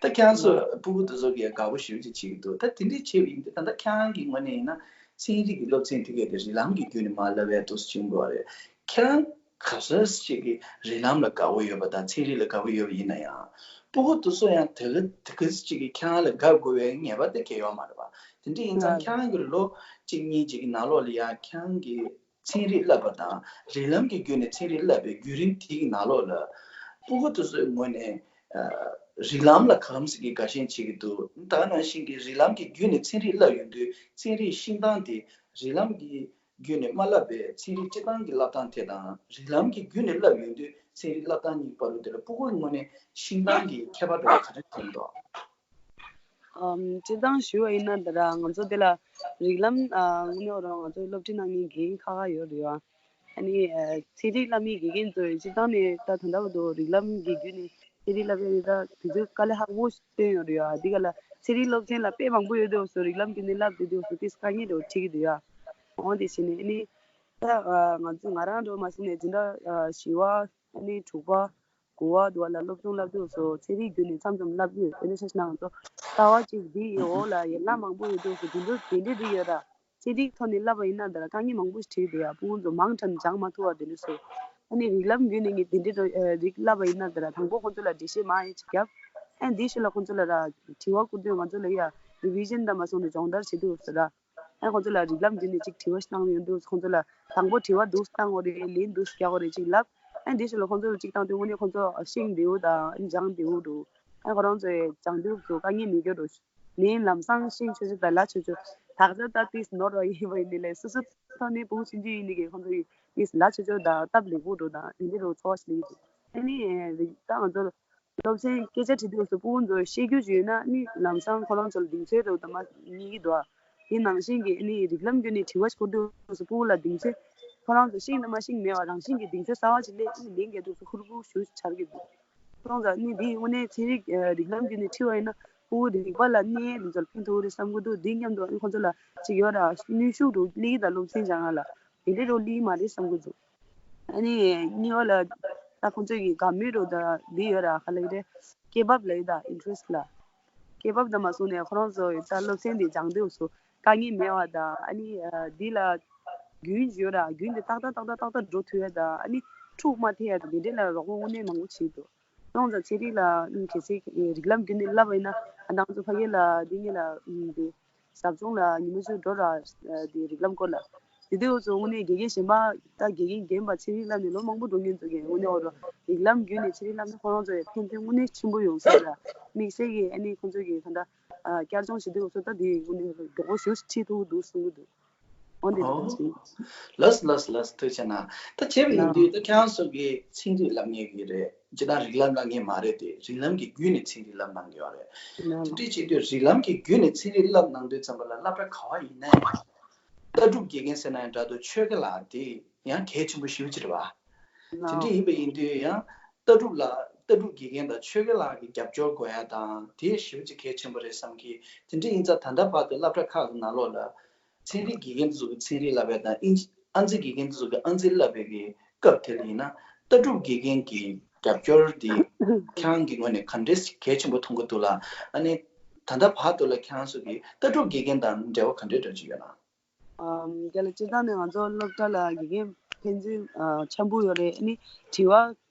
ད་ཁྱེད་རང་ཚོ་ཕྲུ་གུ་དེ་ཚོ་གིས་དགའ་པོ་ཞེ་པོ་ཅིག་བྱེད་ཀྱི་འདུག། ད་དེ་འདྲའི་བྱས་པ་ཡིན་དུས་ད་ལྟ་ཁྱེད་རང་གི་ངོས་ནས་ཡིན་ན་ཚན་རིག་གི་སློབ་ཚན་དེ་གས་དེ་རིགས་ལམ་གྱི་བརྒྱུད་ནས་མར་བསླབ་ཡས་འདུག་སེ་བྱུང་དགོས་རེད། ཁྱེད་རང་ག་ཚོད་ཅིག་གིས་རིགས་ལམ་ལ་དགའ་པོ་ཡོད་པ་དང་ཚན་རིག་ལ་དགའ་པོ་ཡོད་པ་ཡིན་ན་ཡང་། ཕྲུ་གུ་དེ་ཚོ་ཡང་དེ་ག་དེ་ག་ཅིག་གིས་ཁྱེད་རང་ལ་དགའ་དགོས་པའི་ངེས་པ་དེ་གས་ཡོད་མ་རེད་པ། དེ་འདྲ་ཡིན་ཙང་ཁྱེད་རང་གི་ལོ་གཅིག་གཉིས་ཅིག་གི་ནང་ལོགས་ལ་ཡང་ཁྱེད་རང་གིས་ཚན་རིག་བསླབ་པ་དང་རིགས་ལམ་གྱི་བརྒྱུད་ནས་ཚན་རིག་བསླབ་པའི་བརྒྱུད་རིམ་དེའི་ནང་ལོགས་ལ་ཕྲུ་གུ་དེ་ཚོའི་ངོས་ནས་ཨ་རིགས་ལམ་ལ་གང་ཟག་གིས་དགའ་ཞེན་བྱེད་ཀྱི་འདུག། ད་ག་ནང་བཞིན་གྱི་རིགས་ལམ་གྱི་བརྒྱུད་ནས་ཚན་རིག་བསླབ་ཡོང་དུས་ཚན་རིག་ཤེས་སྟངས་དེ་རིགས་ལམ་གྱི་བརྒྱུད་ནས་མ་བསླབ་པའི་ཚན་རིག་སྤྱིར་བཏང་གི་བསླབ་སྟངས་དེ་དང་རིགས་ལམ་གྱི་བརྒྱུད་ནས་བསླབ་ཡོང་དུས་ཚན་རིག་བསླབ་སྟངས་གཉིས་བར་དུ་དེ་ལ་ཕྲུ་གུའི་ངོས་ནས་ཤེས་སྟངས་ཀྱི་ཁྱད་པར་འདྲ་བ་ག་རེ་མཐོང་འདུག། ཨམ། སྤྱིར་བཏང་ཞུ་བ་ཡིན་ན་ད་ར་ང་ཚོ་དེ་ལ་རིགས་ལམ་ཨ་དངོས་གནས་རང་ང་ཚོའི་སློབ་ཁྲིད་གནང་མཁན་རྒན་ཁག་ཁག་ཡོད་རེད་ཡ། ཨ་ནི་ཨ་ཚན་རིག་བསླབ་མཁན་དགེ་རྒན་ཚོ་ཡིན་སྤྱིར་བཏང་ནས་ད་ད་ལྟ་བར་དུ་རིགས་ལམ་གྱི་བརྒྱུད་ནས་ཚན་རིག་བསླབ་ཡ་ཡིན་ད་དུས་ཚོད་དཀའ་ལས་ཁག་པོ་བཏོན་ཡོད་རེད་ཡ། འདི་ག་ལ་ཚན་རིག་སློབ་ཚན་ལ་དཔེ་མང་པོ་ཡོད་དུས་སུ་རིགས་ལམ་བརྒྱུད་ནས་བསླབ་བསྡད་དུས་སུ་ཏིས་དཀའ་ངལ་འདྲ་བོ་འཕྲད་ཀྱི་འདུག་ཡ། འོ་དེ་བྱས་ནས་ཨ་ནི་ད་ཨ་ང་ཚོ་ང་རང་འདྲ་བོ་མ་ཟིན་ནས་འཛིན་གྲྭ་ཨ་བཞི་བ་ཨ་ནི་དྲུག་པ། དགུ་པ་དུ་བ་ལ་སློབ་སྦྱོང་བསླབ་དུས་སུ་ཚན་རིག་བརྒྱུད་ནས་མཚམས་མཚམས་བསླབ་ཀྱི་ཡོད། དེ་ནས་ཆ་བཞག་ན་ང་ཚོ་ལྟ་བ་གཅིག་འདི་ཡི་འོག་ལ་ཡན་ལག་མང་པོ་ཡོད་དུས་སུ་དེ་འདྲ་དེ་འདྲའི་རིགས་ཡོད་ར། ཚན་རིག་ཐོག་ནས་བསླབ་པ་ཡིན་ན་ད་ར་དཀའ་ངལ་མང་པོ་ཞིག་འཕྲད་འདུག་ཡ། ཕྲུ་གུ་ཚོ་མང་དྲགས་ནས་སྦྱང་མ་ཐུབ་པ་དེ་འདྲ་སོང་། ཨ་ནི་རིགས་ལམ་བརྒྱུད་ནས་ངས་དེ་འདྲའི་རིགས་བསླབ་པ་ཡིན་ན་ད་ར་དང་པོ་ཁོང་ཚོ་ལ་འགྲེལ་བཤད་མང་ཡང་ཅིག་བརྒྱབ། ཨ་ནི་དེའི་ཤུལ་ལ་ཁོང་ཚོ་ལ་ར་དྲི་བ་བསྐུར་དུས་ང་ཚོ་ལ་ཡ་རི་བི་ཤན་དང་མ་སོང་ནས་སྦྱོང་བརྡར་བྱེད་དུས་སུ་ར། ཨ་ཁོང་ཚོ་ལ་རིགས་ལམ་བརྒྱུད་ནས་ཅིག་དྲི་བ་ཞིག་བཏང་ཡོང་དུས་ཁོང་ཚོ་ལ་དང་པོ་དྲི་བ་འདུག་སེ་བཏང་དགོས་རེད། ལན་འདུག་སེ་རྒྱག་དགོས་རེད་ཅིག་ལབ། ཨ་འདི་ཞིག་ལ་ཁོང་ཚོ་ལ་ཅིག་བཏང་དུས་དངོས་གནས་ཁོང་ཚོ་ཤེས་བདེ་བོ་དང་སྦྱང་བདེ་བོ་འདུག། ཨ་ཁོ་རང་ཚོས་སྦྱང་དུས་སུ་དཀའ་ངལ་མི་འགྱུར་རོ། ནས་ལམ་སང་ཤེས་ཆོག་ཆོག་དང་ལ་ཆོག་ཆོག་ད་ག་ཚོད་ལྟ་དུས་ནོར་བ་ཡིན་པ་ཡིན་ནི་ལས་སོ་སོ་ཐོག་ནས་བུ་ཆུང་ཆུང་ཡིན་ནི་གི་ཁོང་ཚོ་ཡིས་ལ་ཆོག་ཆོག་དང་སྟབས་ལེགས་པོ་འགྲོ་དང་དེ་འདྲ་རོ་ཚོར་བ་ཞིག་ལེགས་འདུག། ཨ་ནི་ད་ང་ཚོ་སློབ་ཚན་སྐད་ཆ་དྲི་དུས་སུ་ཕྲུ་གུ་ཚོ་ཤེས་རྒྱུ་ཅིག་ཡོད་ན་ནི་ལམ་སང་ཁོ་རང་ཚོ་ལ་གདེང་ཚོད་རེད་དམ་རྙེད་ཀྱི་འདུག་ཨ། དེ་ནང་བཞིན་གྱི་ནི་རིགས་ལམ་བརྒྱུད་ནས་དྲི་བ་ཞིག་འཁུར་དུས་སུ་ཕྲུ་གུ་ལ་གདེང་ཚོད་ཁོ་རང་ཚོ་ཤེས་དང་མ་ཤེས་མེད་པ་རང་བཞིན་གྱི་གདེང་ཚོད་གསར་བ་ཞིག་སླེབས་ནི་ལན་རྒྱག་དུས་སུ་ཧུར་པོ་ཞུ་ཆར་གྱི་འདུག། ཁོ་རང་ཚོ་ནི་འདི་དངོས་གནས་ཚན་རིག་རིགས་ལམ་བརྒྱུད་ནས་ཁྲིད་པ་ཡིན་ན་ཕྲུ་གུ་རིག་པ་ལ་གནས་དེ་ཚོར་ཕན་ཐོགས་རེད་བསམ་གྱི་འདུག། འདི་མཉམ་དུ་ཁོ་ཚོ་ལ་ཅིག་ཡོད་ར་ནུས་ཤུགས་འདུག་སླེབས་ཀྱི་ད་སློབ་ཚན་སྦྱང་ཡ་ལ་དེ་འདྲའི་རོ་སླེབས་ཀྱི་མ་རེད་བསམ་གྱི་འདུག། ཨ་ནི་གཉིས་པ་ལ་ད་ཁོང་ཚོས་ཀྱི་དགའ་མོས་རོ་ད་འདི་ཡོད་ར་ག་ལ་ཡོད་རེད་ཀེ་བབ་ལ་ཡོད་ད་ཨིན་ཊི་རེ་སི་ལ། ཀེ་བབ་ད་མ་སོང་ནས་ཁོ་རང་ཚོ་ད་སློབ་ཚན་འདི་སྦྱང་དུས་སུ་དཀའ་ངལ་མེད་པ་ད་ཨ་ནི་འདི་ལ་རྒྱུན་ཡོད་ར་རྒྱུན་འདི་ཏག་ཏག་ཏག་ཏག་ཏག་ཏག་འགྲོ་ཐུབ་ཡ་ད་ཨ་ནི་འཁྲུག་མ་ཐེབས་ཡ་ད་འདི་འདྲས་ལ་རོགས་པ་དངོས་གནས་མང་པོ་བྱེད་འདུག། ཁོང་ཚོ་ཚན་རིག་ལ་གལ་སྲིད་རིགས་ལམ་བརྒྱུད་ནས་བསླབ་པ་ཡིན་ན་ཨ་ད་ང་ཚོ་ཕ་གི་ལ་འདི་ངེད་ལ་འདི། ཟབ་སྦྱོང་ལ་ཉི་མ་བཅུ་འགྲོ་ར། དེ་རིགས་ལམ་སྐོར་ལ། དེ་དུས་ཚོ་དངོས་གནས་དགེ་རྒན་གཞན་པ་ད་དགེ་རྒན་རྒན་པ་ཚན་རིག་བསླབ་ནས་ལོ་མང་པོ་འགྲོ་མཁན་ཚོ་གིས་དངོས་གནས་འོ་ར་རིགས་ལམ་བརྒྱུད་ནས་ཚན་རིག་བསླབ་ན་ཁོ་རང་ཚོ་ཡི་ཕན་ཐོགས་དངོས་གནས་ཆེན་པོ་ཡོང་ས་ར། དམིགས་བསལ་གྱི་ཨ་ནི་ཁོང་ཚོ་གིས་ད་ལྟ་བསྐྱར་སྦྱོང་བྱེད་དུས་ཚོ་ད་དེ་དངོས་གནས་མགྱོགས་པོ་ཞེ་པོ་ཅིག་ཁྲིད་ཐུབ་ཀྱི་འདུག་གསུང་གི་འདུག། འོ་འདི་འདྲ་ཅིག། ལགས་ལགས་ལགས་ཐུགས་རྗེ་གནང་། ད་བྱས་པ་ཡིན་དུས་ད་ཁྱེད་རང་ཚོ་གིས་ཚན་རིག་བསླབ་མཁན་གྱི་རེད། སྤྱིར་བཏང་རིགས་ལམ་བསླབ་མཁན་མ་རེད་དེ་རིགས་ལམ་གྱི་བརྒྱུད་ནས་ཚན་རིག་བསླབ་གནང་གི་ཡོད་རེད། དེ་འདྲ་བྱེད་དུས་རིགས་ལམ་གྱི་བརྒྱུད་ནས་ཚན་རིག་བསླབ་གནང་དུས་ཙམ་པ་ལ་བསླབ་གྲྭ་ག་བ་ཡིན་ན་ཡང་ལྟ་གྲུབ་དགེ་རྒན་ཟེར་ན་ཡང་འདྲ་འདུག་ཆོས་དགེ་ལགས་དེ་ ཡང་གལ་ཆེན་པོ་ཞེ་པོ་ཅིག་རེད་བ། དེ་འདྲ་ཡིན་པ་ཡིན་དུས་ཡང་ལྟ་གྲུབ་ལ་ལྟ་གྲུབ་དགེ་རྒན་དང་ཆོས་དགེ་ལགས་ཀྱི་རྒྱབ་སྐྱོར་དགོས་ཡ་དང་དེ་ཞེ་པོ་ཅིག་གལ་ཆེན་པོ་རེད་བསམ་གི། དེ་འདྲ་ཡིན་ཙང་ད་ལྟ་བར་དུ་སློབ་གྲྭ་ཁག་གི་ནང་ལོགས་ལ་ཚན་རིག་དགེ་རྒན་དེ་ཚོ་གི་ཚན་རིག་བསླབ་ཡ་དང་ཨིན་ཨང་རྩིས་དགེ་རྒན་དེ་ཚོ་གི་ཨང་རྩིས་བསླབ་པའི་གི་སྐབས་དེ་ལ་ཡིན་ན་ལྟ་གྲུབ་དགེ་རྒན་གྱི་རྒྱབ་སྐྱོར་དེ་ཁྱེད་རང་གི་ངོས་ནས་ག་འདྲས་གལ་ཆེན་པོ་མཐོང་གི་འདུག་ལ། ཨ་ནི་ད་ལྟ་བར་དུ་ལ་ཁྱེད་རང་ཚོ་གི་ལྟ་གྲུབ་དགེ་རྒན་དང་འབྲེལ་བ་ག་འདྲས་འདྲ་ཅིག་ཡོད་ན། ཨམ། དེ་ལ་སྤྱིར་བཏང་ནས་ང་ཚོ་སློབ་གྲྭ་ལ་དགེ་རྒན་ཕན་ཚུན་ཨ་འཆམ་པོ་ཡོད་རེད། ཨ་ནི་དྲི་བ་ཨ་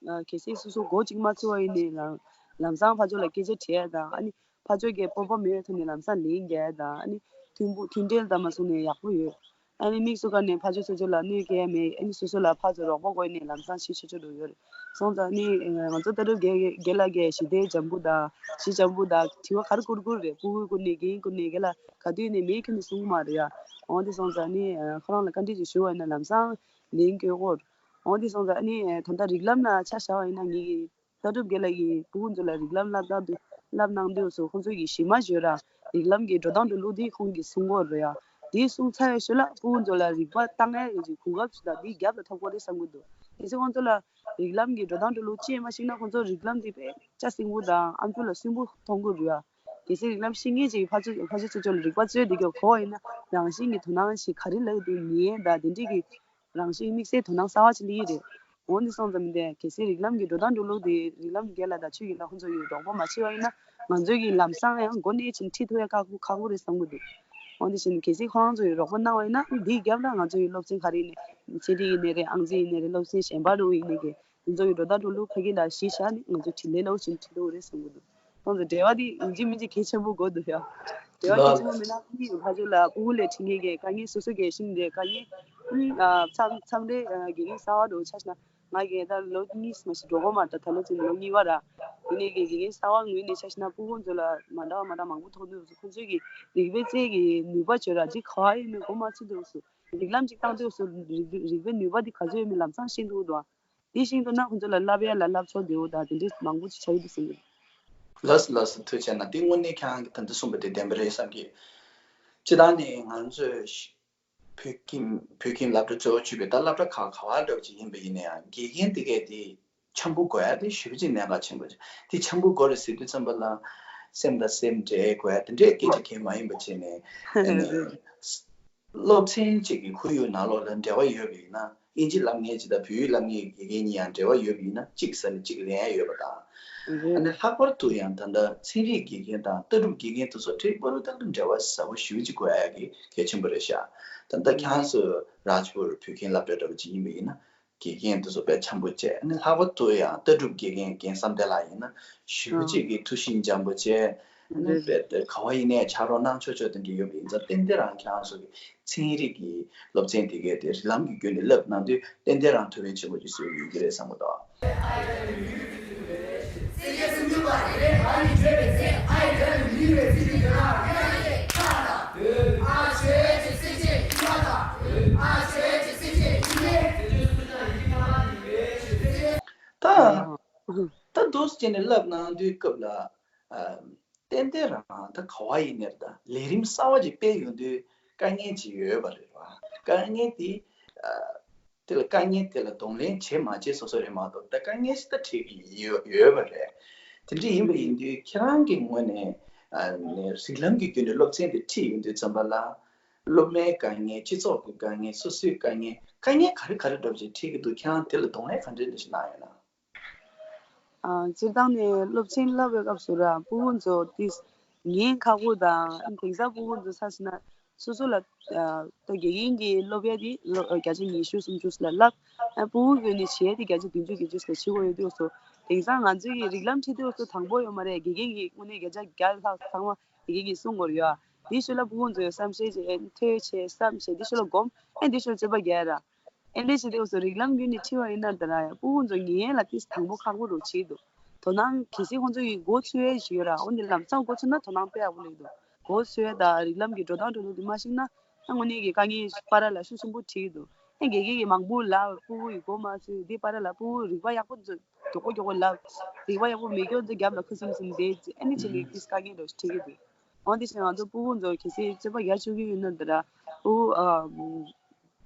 གལ་སྲིད་སོ་སོ་མགོ་གཅིག་མ་ཚོས་པ་ཡིན་ནའི་ལམ་ལམ་སང་ཕར་ཕྱོགས་ལ་སྐད་ཆ་དྲི་ཡ་དང་། ཨ་ནི་ཕར་ཕྱོགས་ཀྱི་སྤོབས་པ་མེད་པའི་ཐོག་ནས་ལམ་སང་ལན་རྒྱག་ཡ་དང་། ཨ་ནི་མཐུན་པོ་མཐུན་སྒྲིལ་དང་མ་སོང་ནས་ཡག་པོ་ཡོད། ཨ་ནི་དམིགས་སུ་བཀར་ནས་ཕར་ཕྱོགས་ཚོ་ཚོ་ལ་གནོད་སྐྱེལ་ཡ་མེད། ཨ་ནི་སོ་སོ་ལ་ཕར་ཚུར་རོགས་པ་དགོས་ནས་ལམ་སང་ཤེས་ཆོག་ཆོག་འགྲོ་ཡོད་རེད། སོང་ཙང་ནི་ང་ཚོ་ལྟ་གྲུབ་རྒན་རྒན་ལགས་ཀྱིས་ཞི་བདེ་འཇམ་པོ་དང་ཞི་འཇམ་པོ་དང་དྲི་བ་ག་རེ་བསྐུར་བསྐུར་རེད། ཕྲུ་གུའི་སྐུ་ནས་རྒན་སྐུ་ནས་རྒན་ལགས་ག་དུས་ནས་མེད་ཁྱོན་ནས་གསུང་གི་མ་རེད་ཡ། འོ་དེ་སོང་ཙང་ནི་ཁོ་རང་ལ་བཀའ་འདྲི་ཅིག་ཞུ་བ་ཡིན་ན་ལམ་སང་ལན་བསྐྱོན་དགོས། འོ་དེ་སོང་ཙང་ནི་ད་ལྟ་རིགས་ལམ་ལ་ཆ་བཞག་པ་ཡིན་ན་ངེད་ཀྱི་ལྟ་གྲུབ་རྒན་ལགས་ཀྱིས་ཕྲུ་གུ་ཚོ་ལ་རིགས་ལམ་བསླབ་སྟངས་དུ་བསླབ་གནང་དུས་སུ་ཁོང་ཚོ་གིས་གཞི་མ་བརྗོད་ར་རིགས་ལམ་གྱི་འགྲོ་སྟངས་འགྲོ་ལུགས་དེ་ཁོང་གིས་གསུང་གི་ཡོད་རེད་ཡ། དེ་གསུང་ཚར་བའི་ཤུལ་ལ་ཕྲུ་གུ་ཚོ་ལ་རིག་པ་བཏང་ཡ་ཡོད་ཅིག་གོ་སྐབས་ཤིག་དང་དེའི་རྒྱབ་ལ་ཐོབ་དགོས་རེད་བསམ་གྱི་འདུག་གལ་སྲིད་ཁོང་ཚོ་ལ་རིགས་ལམ་གྱི་འགྲོ་སྟངས་འགྲོ་ལུགས་ཅིག་མ་ཤེས་ན་ཁོང་ཚོ་རིགས་ལམ་དེ་དཔེ་ཆ་སྲིན་པོ་དང་ཨམ་ཅོག་ལ་སྲིན་པོ་མཐོང་གི་རེད་ཡ། གལ་སྲིད་རིགས་ལམ་ཤེས་མཁན་ཅིག་ཕར་ཚུར་ཕར་ཕྱོགས་ཚུར་ཕྱོགས་ལ་རིག་པ་རྩོད་བསྡད་ཀྱི་གོ་བ་ཡིན་ན་རང་བཞིན་གྱི་དོ་སྣང་ཞིག་ག་རེ་ལབ་འདུག་ཉན་ཡས་དང་དེ་འདྲས་ཀྱི་རང་བཞིན་དམིགས་བསལ་དོ་སྣང་གསར་བ་ཅིག་སླེབས་ཀྱི་རེད། འོ་འདི་སོང་ཙང་མི་འདུག་གལ་སྲིད་རིགས་ལམ་གྱི་འགྲོ་སྟངས་འགྲོ་ལུགས་དེ་རིགས་ལམ་རྒན་ལགས་དང་ཆོས་རྒན་ལགས་ཁོང་ཚོ་ཡིས་རོགས་པ་མ་བྱས་པ་ཡིན་ན་ང་ཚོ་གི་ལམ་སང་ཡང་འགོ་ནས་ཕྱིན་ཁྲིད་ཐུབ་ཡ་ཁག་པོ་ཁག་པོ་རེད་བསམ་གྱི་འདུག་འོ་འདི་བཞིན་གལ་སྲིད་ཁོང་ཚོ་ཡིས་རོགས་པ་གནང་བ་ཡིན་ན་འདིའི་རྒྱབ་ལ་ང་ཚོ་ཡི་སློབ་ཚན་ག་རེ་ཡིན་ནའི་ཚན་རིག་ཡིན་ནའི་རེད། ཨང་རྩིས་ཡིན་ནའི་རེད། སློབ་ཚན་གཞན་པ་རུ་ཡིན་ནའི་གི་དེ་ཚོ་གི་འགྲོ་སྟངས་འགྲོ་ལུགས་ཕ་གི་ལ་གཞི་བཞག་ནས་ང་ཚོ་དྲིན་ལན་ལ་འོ་བཞིན་ཁྲིད་ཐུབ་རེད་བསམ་གྱི་འདུག་ཁོང་ཚོ་འབྲེལ་བ་དེ་ཡིན་གཅིག་མིན་གཅིག་གལ་ཆེན་པོ་དགོས་འདུག་ཡ། འབྲེལ་བ་གལ་ཆེན་པོ་མིན་ན་ཨ་ནི་ཕ་ཚོ་ལ་ཕྲུ་གུ་ལས་ཁྲིད་མཁན་གྱི་དཀའ་ངལ་སོ་སོ་གི་ཤིང་རེད། དཀའ་ངལ་ཨ་མཚམས་མཚམས་རེ་ཨ་དགེ་རྒན་གསར་བ་འགྲོ་ཆ་ཤི་ན་ང་གི་ད་ལོ་གཉིས་མ་ཞིག་འགྲོ་གོ་མ་ད་ད་ལོ་ཚུན་ལོ་གཉིས་པ་ར། དེ་ནས་གི་དགེ་རྒན་གསར་བ་ངོས་ནས་ཆ་ཤི་ན་ཕྲུ་གུ་ཚོ་ལ་མ་འདྲ་བ་མ་འདྲ་མང་པོ་མཐོང་དུས་སུ་ཁོང་ཚོས་གི་རིག་པའི་རྩལ་གྱི་ནུས་པ་བྱོས་ར་འདི་ག་བ་ཡིན་མིན་གོ་མ་ཚོད་དུས་སུ་རིགས་ལམ་ཅིག་བཏང་དུས་སུ་རིག་རིག་པའི་ནུས་པ་འདི་ག་ཚོད་ཡོད་མིན་ལམ་སང་ཤེས་འདུག་དོ། དེ་བཞིན་དུ་ན་ཁོང་ཚོ་ལ་བསླབ་ཡ་ལ་བསླབ་ཕྱོགས་བདེ་བོ་དང་དེ་འདྲའི་མང་པོ་ཅིག་ཆགས་ཀྱི་འདུག་བསམ་གྱི་འདུག་ལགས་སོ་ལགས་སོ། ཐུགས་རྗེ་གནང་། དེ་དངོས་གནས་ཁྱེད་རང་གིས་ད་ལྟ་གསུངས་པ་དེ་བདེན་པ་རེད་བསམ་གྱི། སྤྱིར་བཏང་ནས་ང་ཚོས་བོད་ཁྱིམ་བོད་ཁྱིམ་སློབ་གྲྭ་གཙོ་བོ་བྱས་པའི་ད་སློབ་གྲྭ་ཁག་ག་བ་འདྲ་བོ་ཅིག་ཡིན་པ་ཡིན་ན་ཡང་དགེ་རྒན་དེ་གས་དེ་འཆམ་པོ་དགོས་ཡ་དེ་ཞེ་པོ་ཅིག་གནད་འགག་ཆེན་པོ་ཅིག་དེ་འཆམ་པོ་དགོས་རེད་ཟེར་དུས་ཙམ་པ་ལ་སེམས་དང་སེམས་འབྲེལ་དགོས་ཡ་དེ་འདྲའི་སྐད་ཆ་གང་ཡང་མ་ཡིན་པ་བྱས་ནས། སློབ་ཚན་གཅིག་གི་ཁོར་ཡུག་ནང་ལོགས་ལ་འབྲེལ་བ་ཡོད་པ་ཡིན་ན། ཨིན་ཇི་བསླབ་མཁན་གཅིག་དང་བོད་ཡིག་བསླབ་མཁན་གྱི་དགེ་རྒན་གཉིས་ཡང་འབྲེལ་བ་ཡོད་པ་ཡིན་ན་གཅིག་ཟེར་ནས་གཅིག་ལེན་ཡ་ཡོད་པ་དང་། ཨ་ནི་ལྷག་པར་དུ་ཡང་ད་ལྟ་ཚན་རིག་དགེ་རྒན་དང་ལྟ་གྲུབ་དགེ་རྒན་དེ་ཚོ་འབྲེལ་བ་རུ་ད་ལྟ་འབྲེལ་བ་ཟབ་པོ་ཞེ་པོ་ཅིག་དགོས་ཡ་གི་གལ་ཆེན་པོ་རེད་ཤག་ད་ལྟ་ཁྱེད་རང་ཚོ་རཱཇ་པུར་བོད་ཁྱིམ་སློབ་གྲྭ་འདྲ་བོ་ཅིག་ཡིན་པ་ཡིན་ན། དགེ་རྒན་དེ་ཚོ་དཔེ་འཆམ་པོ་བྱས། ཨ་ནི་ལྷག་པར་དུ་ཡང་ལྟ་གྲུབ་དགེ་རྒན་རྒན་བསམ་གཏན་ལགས་ཡིན་ན་ཞེ་པོ་ཅིག་གི་ཐུགས་ཤིང་འཇམ་པོ་བྱས། ཨ་ནི་དཔེ་དེ་ག་བ་ཡིན་ནའི་ཕྱག་རོགས་གནང་ཆོག་ཆོག་དེ་འདྲ་ཡོད་པ་ཡིན་ཙང་ཏན་ཏན་རང་ཁྱེད་རང་ཚོ་གི་ཚན་རིག་གི་སློབ་ཚན་དེ་གའི་དེ་རིགས་ལམ་གྱི་བརྒྱུད་ནས་བསླབ་གནང་དུས་ཏན་ཏན་རང་ཐུགས་ཕན་ཆེན་པོ་ཅིག་གསོས་ཡོང་གི་རེད་བསམ་གི་འདུག་ད་ད་འདུག་སེ་བྱས་ནས་བསླབ་གནང་དུས་སྐབས་ལ། ཨ། ཏན་ཏན་རང་ད་ག་བ་ཡིན་ནའི་ད་ལས་རིམ་གསར་བ་ཅིག་སྤེལ་ཡོང་དུས་དཀའ་ངལ་ཅིག་ཡོད་པ་རེད་བ། དཀའ་ངལ་དེ། ཨ། དེ་ལ་དཀའ་ངལ་དེ་ལ་གདོང་ལེན་བྱེད་མ་བྱེད་སོ་སོ་རེད་མ་གཏོགས་ད་དཀའ་ངལ་ཞིག་ད་འཕྲད་ཀྱི་ཡོད་ཡོད་པ་རེད། དེ་འདྲ་ཡིན་པ་ཡིན་དུས་ཁྱེད་རང་གི་ངོས་ནས། ཨ་ནི་རིགས་ལམ་གྱི་བརྒྱུད་ནས་སློབ་ཚན་དེ་ཁྲིད་ཡོང་དུས་ཙམ་པ་ལ། སློབ་མའི་དཀའ་ངལ། སྤྱི་ཚོགས་ཀྱི་དཀའ་ངལ། སོ་སོའི་དཀའ་ངལ། དཀའ་ངལ་ག་རེ་ག་རེ་འདྲ་བོ་ཅིག་འཕྲད་ཀྱི་འདུག་ཁྱེད་རང་དེ་ལ་གདོང་ལེན་ག་འདྲ་འདྲ་ཞིག་གནང་ཡོད་ན། ཨ། སྤྱིར་བཏང་ནས་སློབ་ཚན་བསླབ་པའི་སྐབས་སུ་ར་ཕྲུ་གུ་ཚོ་ཏིས་ཉན་ཁག་པོ་དང་། དེང་སང་ཕྲུ་གུ་ཚོ་ཆ་བཞག་ན་སོ་སོ་ལ་ཨ་ད་དགེ་རྒན་གྱིས་སློབ་ཡ་དེ་ལོ་བརྒྱ་ཆ་ཉི་ཤུ་སུམ་ཅུ་ལ་བསླབ། ཨ་ཕྲུ་གུ་ངོས་ནས་བྱེད་ཡ་དེ་བརྒྱ་ཆ་བདུན་ཅུ་བརྒྱད་ཅུ་ལ་བྱེད་དགོས་ཡོད་དུས་སོ། དེང་སང་ང་ཚོའི་རིགས་ལམ་ཁྲིད་དུས་སོ་དང་པོ་ཡོད་མ་རེད། དགེ་རྒན་གྱིས་དངོས་གནས་བརྒྱ་ཆ་བརྒྱ་ལྷག་ཚང་མ་དགེ་རྒན་གྱིས་གསུང་དགོས་ཡོད། དེའི་ཤུལ་ལ་ཕྲུ་གུ་ཚོས་བསམ་ཤེས་བྱས། ཐོས་བྱས་བསམ་བྱས། དེའི་ཤུལ་ལ་སྒོམ། ཨེ་དེའི་ཤུལ་ལ་རྩོད་པ་རྒྱག་ར། ཨེ་འདྲ་བྱེད་དུས་སུ་རིགས་ལམ་བརྒྱུད་ནས་ཁྲིད་པ་ཡིན་ན་ད་ར་ཕྲུ་གུ་ཚོ་ཉན་ཡས་ལ་ཏིས་དང་པོ་ཁག་པོ་རུ་བྱེད་འདུག་དོ་སྣང་གལ་སྲིད་ཁོང་ཚོ་ཡི་མགོ་ཚོས་ཡས་ཞིག་ཡོད་ར། འོ་འདི་ལམ་སང་མགོ་ཚོས་ན་དོ་སྣང་དཔེ་ཡག་པོ་སླེབས་འདུག་མགོ་ཚོས་ཡས་དང་རིགས་ལམ་གྱི་འགྲོ་སྟངས་འགྲོ་ལུགས་འདི་མ་ཤེས་ན་ད་དངོས་གནས་ཀྱི་དཀའ་ངལ་བར་ལ་ཤུགས་ཆེན་པོ་འཕྲད་ཀྱི་འདུག་ཨེ་དགེ་རྒན་གྱིས་མང་པོ་ལབ། ཕྲུ་གུ་ཡི་མགོ་མ་ཚོས། འདི་བར་ལ་ཕྲུ་གུ་རིག་པ་ཡག་པོ་མགྱོགས་པོ་མགྱོགས་པོ་ལབ། རིག་པ་ཡག་པོ་མི་འགྱོ་ཚེ་རྒྱབ་ལ་ཁུ་སིམ་སིམ་བསྡད་ཚེ་ཨ་ནི་ཅི་ལས་ཏིས་དཀའ་ངལ་འདྲ་ཞིག་འཕྲད་ཀྱི་འདུག་འོ་དེ་བཞིན་ང་ཚོ་ཕྲུ་གུ་ཚོ་གལ་སྲིད་རྩོད་པ་རྒྱག་བཅུག་གི་ཡོད་ན་ད་ར་ཕྲུ་གུ་ཨ་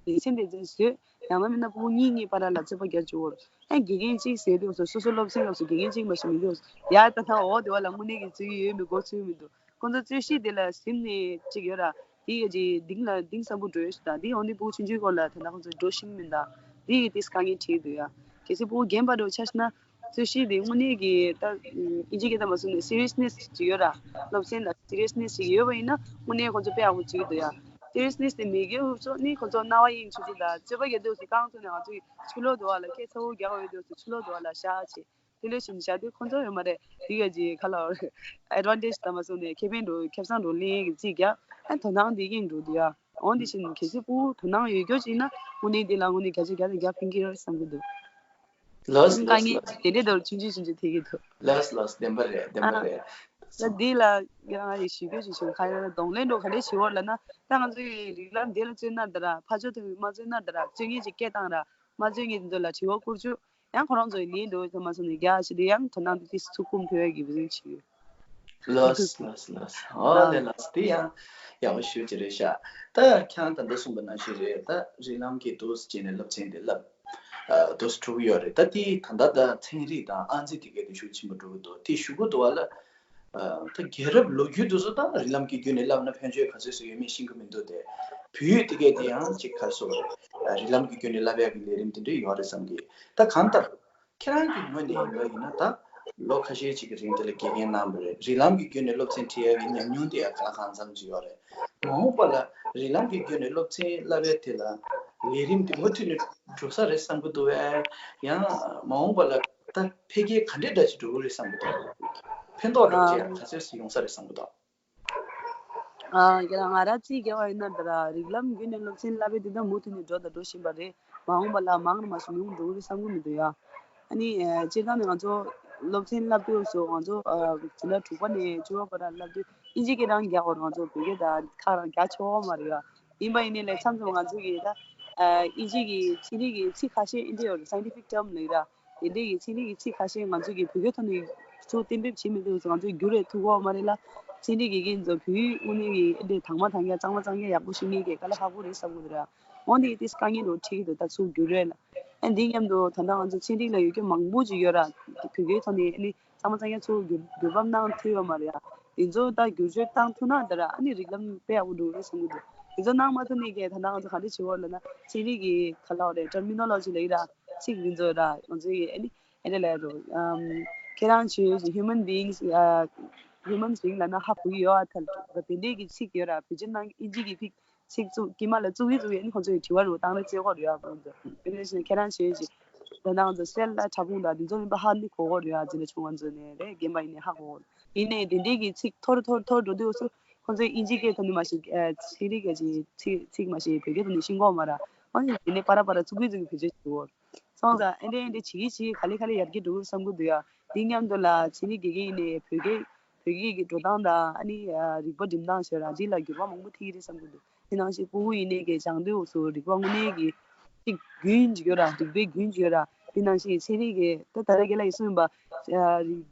སྡེ་ཚན་སྡེ་ཚན་བཟོས། ཡང་ན་མིན་ན་ཕྲུ་གུ་གཉིས་གཉིས་བར་ལ་རྩོད་པ་རྒྱག་བཅུག་གོ། ཨ་དགེ་རྒན་གཅིག་ཟེར་དུས་སོ་སོ་སློབ་ཚན་སྐབས་སུ་དགེ་རྒན་གཅིག་མ་ཞིག་མི་འདུག་ཡ། ད་ཐང་འོག་དེ་བ་ལ་དངོས་གནས་ཀྱི་རྩོད་ཀྱི་ཡོད་མི་འགོ་ཚུགས་མི་འདུག་ཁོང་ཚོ་རྩོད་གཞི་དེ་ལ་ཟིན་ནས་ཅིག་ཡོད་ར། དེ་ཡི་རྗེས་གཏིང་ལ་གཏིང་ཟབ་པོ་འགྲོ་ཡོད་ཞིག་དང་། དེ་ཡོང་དུས་ཕྲུ་གུ་ཆུང་ཆུང་སྐོར་ལ་ད་ལྟ་ཁོང་ཚོ་འགྲོ་ཤེས་མིན་དང་། དེ་ཡི་དེས་དཀའ་ངལ་འཕྲད་འདུག་ཡ། གལ་སྲིད་ཕྲུ་གུ་རྒན་པ་འདྲ་བོ་ཆ་བཞག་ན། རྩོད་གཞི་དེ་དངོས་གནས་ཀྱི་ད་ཨིན་ཇི་སྐད་ད་མ་སོང་ནས་སི་རི་ཡས་ནེས་ཅིག་ཡོད་ར། སློབ་ཚན་ལ་སི་རི་ཡས་ནེས་ཅིག་ཡོད་པ་ཡིན་ན་དངོས་གནས་ཁོང་ཚོ་དཔེ་ཡག་པོ་བྱེད་ཀྱི་འདུག་ཡ། སི་རི་ཡས་ནེས་དེ་མེད་མཁན་ཚོ་ནི་ཁོང་ཚོ་རྣ་བ་གཡེང་ཆུ་ཚོད་དང་རྩོད་པ་རྒྱག་དུས་སུ་རྐང་བཙུགས་ནས་ང་ཚོས་ཕྱི་ལོགས་དུ་བ་ལ་སྐད་ཚ་བོ་རྒྱག་འོས་དུས་སུ་ཕྱི་ལོགས་དུ་བ་ལ་བཞག་བྱས། དེ་ལས་ཕྱིན་བཞག་དུས་ཁོང་ཚོ་ཡོད་མ་རེད། དེ་ག་ཅིག་ཁ་ལ་ཨེ་ཌི་ཝན་ཊེཇ་ད་མ་སོང་ནས་ཁེ་ཕན་འགྲོ་ཁེ་བཟང་འགྲོ་ལེན་གྱི་རྩིས་རྒྱག་ཨ་དོ་སྣང་དེ་གཡེང་འགྲོ་འདུག་ཡ། འོན་ཏེ་ཕྱིན་གལ་སྲིད་ཕྲུ་གུ་དོ་སྣང་ཡོད་རྒྱུ་ཅིག་ན་དངོས་གནས་དེ་ལ་དངོས་གནས་བརྒྱ་ཆ་བརྒྱ་དང་བརྒྱ་ཕན་གྱི་རེད་བསམ་གྱི་འདུག་ལགས་སོ། དཀའ་ལགས་ངལ་སོ། དེ་འདྲའི་དོར་ཆུང་ཆུང་ཆུང་ཆུང་ཐེག་གི་འདུག་ལགས་སོ་ལགས་སོ། བདེན་པ་རེད། བདེན་པ་ཨ་རེད། ལ་འདི་ལ་ཡང་ཡི་ཞུ་རྒྱུ་ཞིག་བྱུང་། ཁ་ཡ་གདོང་ལེན་འགྲོ་ག་འདྲས་བྱེད་འོར་ལ་ན། ད་ང་ཚོའི་རིགས་ལམ་འདི་ལ་བརྩོན་ན་འདྲ། ཕ་ཆོས་ཐོན་མ་བརྩོན་ན་འདྲ། བརྩོན་ངེས་ཀྱི་སྐད་བཏང་ར། མ་བརྩོན་ངེས་འདི་ཚོ་ལ་དྲི་བ་བསྐུར་རྒྱུ། ཡང་ཁོ་རང་ཚོའི་ལན་འགྲོ་ཐོན་མ་སོང་ནས་རྒྱ་ཞི་དེ་ཡང་དོ་སྣང་དེ་ཚོ་ཚུགས་ཁུམ་ཐུབ་ཡ་གི་བཟོ་བྱེད་ཡོད། ལགས་ལགས་ལགས། ཨོ་ལེ་ལགས། དེ་ཡང་ཡག་པོ་ཞུ་ཅི་རེད་ཤག་ད་ཁྱང་ད་འདི་གསུངས་པ་ནང་བཞིན་རེད། ད་རིགས་ལམ་གྱི་དུས་སུ་བྱས་ནས་སློབ་ཚན་དེ་བསླབ། ཨ་དུས་སུ་འགྲོ་གི་ཡོད་རེད། ད་དེ་ད་ལྟ་ད་ཚན་རིག་དང་ཨང་རྩིས་དེ་གའི་དེ་ཤུགས་ཆེན་པོ་འགྲོ་གི་འདུག་དེ་ཞུ་གི་འདུག་བ་ལ། ཨ་ད་རྒྱལ་རབས་ལོ་རྒྱུས་དུས་སུ་ད་རིགས་ལམ་གྱི་བརྒྱུད་ནས་བསླབ་ན་ཕན་ཆོད་ག་ཚོད་ཟིག་ཡོད་མེད་ཤེས་ཀྱི་མི་འདུག་དེ་བོད་ཡིག་དེ་གའི་དེ་ཡང་ཅིག་ག་རེ་ཟེར་དགོས་རེད། རིགས་ལམ་གྱི་བརྒྱུད་ནས་བསླབ་ཡག་གི་ལས་རིམ་དེ་འདྲ་ཡོད་རེད་བསམ་གི། ད་གང་ལྟར། ཁྱེད་རང་གི་ངོས་ནས་ཡིན་པ་ཡིན་ན། ད་ལོ་ཁ་ཤས་ཅིག་གི་རིང་དེ་ལ་དགེ་རྒན་གནང་བ་རེད། རིགས་ལམ་གྱི་བརྒྱུད་ནས་སློབ་ཚན་ཁྲིད་ཡག་གི་ཉམས་མྱོང་དེ་ཡང་ག་ལ་གང་འཚམ་ཅིག་ཡོད་རེད། མ་འོངས་པ་ལ་རིགས་ལམ་གྱི་བརྒྱུད་ནས་སློབ་ཚན་བསླབ་ཡག་དེ་ལ་ལས་རིམ་དེ་མུ་མཐུད་ནས་འགྲོ་ས་རེད་བསམ་གྱི་འདུག་བས། ཡང་མ་འོངས་པ་ལ་ད་འཕེལ་རྒྱས་ག་འདྲས་འདྲ་ཅིག་འགྲོ་གི་རེད་བསམ་གྱི་འདུག་ཕན་ཐོགས་འདྲ་ཅིག་ཡང་ག་ཚོད་ཅིག་ཡོང་ས་རེད་བསམ་གྱི་འདུག་ཨ་ང་རང་རྩིས་རྒྱག་པ་ཡིན་ན། ད་ར་རིགས་ལམ་བརྒྱུད་ནས་སློབ་ཚན་བསླབ་པའི་དེ་དག་མུ་མཐུད་ནས་འགྲོ་དང་འགྲོ་བཞིན་པ་རེད། མ་འོངས་པ་ལ་མང་རུ་མ་ཞིག་མང་རུ་འགྲོ་གི་རེད་བསམ་གྱི་མི་འདུག་ཡ། ཨ་ནི་ཨ་སྤྱིར་བཏང་ནས་ང་ཚོ་སློབ་ཚན་བསླབ་དུས་སུ་ང་ཚོ་ཨ་འཛིན་གྲྭ་དྲུག་པ་ནས་བཅུ་པ་བར་བསླབ་དུས་ཨིན་ཇི་སྐད་རང་རྒྱག་པར་ང་ཚོ་བོད་སྐད་དང་ཁག་རང་རྒྱག་ཆོག་མ་རེད་ཡ། ཡིན་པ་ཡིན་ནའི་ལས་མཚམས་མཚམས་ང་ཚོ་གི་ད་ཨ་ཨིན་ཇི་གི་ཚན་རིག་གི་ཚིག་ཁ་ཤས་ཨིན་ཇི་ཡོད་རེད། scientific term ལབ་ཀྱི་ར། དེ་འདྲའི་གི་ཚན་རིག་གི་ཚིག་ཁ་ཤས་ང་ཚོ་གི་བོད་སྐད་ཐོག་ནས་ཚུར་གཏན་འབེབས་བྱེད་མི་ཐུབ་ཙང་ང་ཚོས་བསྒྱུར་རེ་ཐུབ་ཀྱི་ཡོད་མ་རེད་ལ། ཚན་རིག་དགེ་རྒན་ཚོ་བོད་ཡིག་དངོས་གནས་ཀྱི་ཨེ་འདྲའི་དྭངས་མ་དྭངས་རྐྱང་གཙང་མ་གཙང་རྐྱང་ཡག་པོ་ཤེས་མཁན་གྱི་དཀའ་ལས་ཁག་པོ་རེད་བསམ་གྱི་འདུག་ར། འོན་ཏེ་དེ་དཀའ་ངལ་འདྲ་བོ་འཕྲད་ཀྱི་འདུག་ད་ཚུར་བསྒྱུར་རེ་ལ། ཨ་འདི་མཉམ་དུ་ད་ལྟ་ང་ཚོ་ཚན་རིག་ལ་ཡོད་རྒྱུ་མང་པོ་ཅིག་ཡོད་ར། བོད་སྐད་ཐོག་ནས་ཨ་ནི་གཙང་མ་གཙང་རྐྱང་ཚུར་བསྒྱུར་བསྒྱུར་བམ་གནང་ཐུབ་ཡོད་མ་རེད་ཡ། དེ་ཚོ་ད་བསྒྱུར་བཅོས་བཏང་ཐུབ་ན་ད་ར་ཨ་ནི་རིགས་ལམ་དཔེ་ཡག་པོ་འགྲོ་གི་རེད་བསམ་གྱི་འདུག་དེ་ཚོ་གནང་མ་ཐུབ་ནས་ཀྱི་ད་ལྟ་ང་ཚོ་ག་འདྲ་བྱེད་དགོས་ལབ་ན། ཚན་རིག་གི་ག་ལབ་རེད། terminology ལབ་ཀྱི་ར། ཚིག་འདི་ཚོ་ར་ང་ཚོ་ཡི་ཨ་ནི་ཨེ་འདྲ་ལབ་རོ། ཨམ་ཁྱེད་རང་ཚོས་human beings ཨ་human being ལབ་ན་ཧ་གོ་གི་ཡོད་ཨ། ཐལ་དེ་འདྲའི་གི་ཚིག་ཡོད་ར། བེད་སྤྱོད་གནང་ཨིན་ཇི་གི་ཚིག་ཚིག་བཙུགས་དཀྱིལ་མ་ལ་བཙུགས་ཡི་བཙུགས་ཡི་ཨ་ནི་ཁོང་ཚོ་ཡི་དྲི་བ་རུ་བཏང་ན་བརྩི་དགོས་རེད་ཡ། ཁོང་ཚོ་དེ་འདྲ་བཞིན་ཁྱེད་རང་ཚོས་ཀྱི་ད་ནང་ཚོ་སེལ་ལ་ཕྲ་ཕུང་དང་དེ་ཚོ་ཡིན་པ་ཧ་ནི་གོ་དགོས་རེད་ཡ། འཛིན་གྲྭ་ཆུང་བ་ཚོ་ནས་རེད། རྒན་པ་ཡིན་ནའི་ཧ་གོ་དགོས། ཡིན་ནའི་དེ་འདྲའི་གི་ཚིག་འཐོར་འཐོར་འཐོར་འགྲོ་དུས་སུ་ཁོང་ཚོས་ཨིན་ཇི་སྐད་ཐོག་ནས་མ་ཤེས། ཨ་ཚན་རིག་གི་ཚིག་ཚིག་མ་ཤེས་བོད་སྐད་ཐོག་ནས་ཤེས་གོ་མ་ར། ཨ་ནི་དེ་ནས་པ་ར་པ་ར་ཚུགས་ཀྱི་ཚུགས་ཀྱི་བེད་སྤྱོད་བྱེད་དགོས། སོང་ཙང་ཨེ་འདྲ་ཨེ་འདྲ་བྱེད་ཀྱི་བྱེད་ཀྱི་ག་ལེ་ག་ལེ་ཡར་རྒྱས་འགྲོ་གི་རེད་བསམ་གྱི་འདུག་ཡ། འདི་མཉམ་དུ་ལ་ཚན་རིག་དགེ་རྒན་ཡིན་ནའི་བོད་སྐད་བོད་སྐད་ཀྱི་འགྲོ་སྟངས་དང་ཨ་ནི་རིག་པ་འགྲེམས་སྟངས་ཟེར་ར་འདི་ལ་འགྱུར་བ་མང་པོ་ཐེབས་ཀྱི་རེད་བསམ་གྱི་འདུག་དེ་ནང་བཞིན་ཕྲུ་གུ་ཡིན་ནའི་གི་སྦྱང་དུས་སུ་རིག་པ་དངོས་གནས་ཀྱི་ཅིག་རྒྱུན་ཅིག་ཡོད་ར། རིག་པའི་རྒྱུན་ཅིག་ཡོད་ར། དེ་ནང་བཞིན་ཚན་རིག་གི་ད་ད་ལྟ་རྒན་ལགས་ཀྱིས་གསུངས་པ་རིག་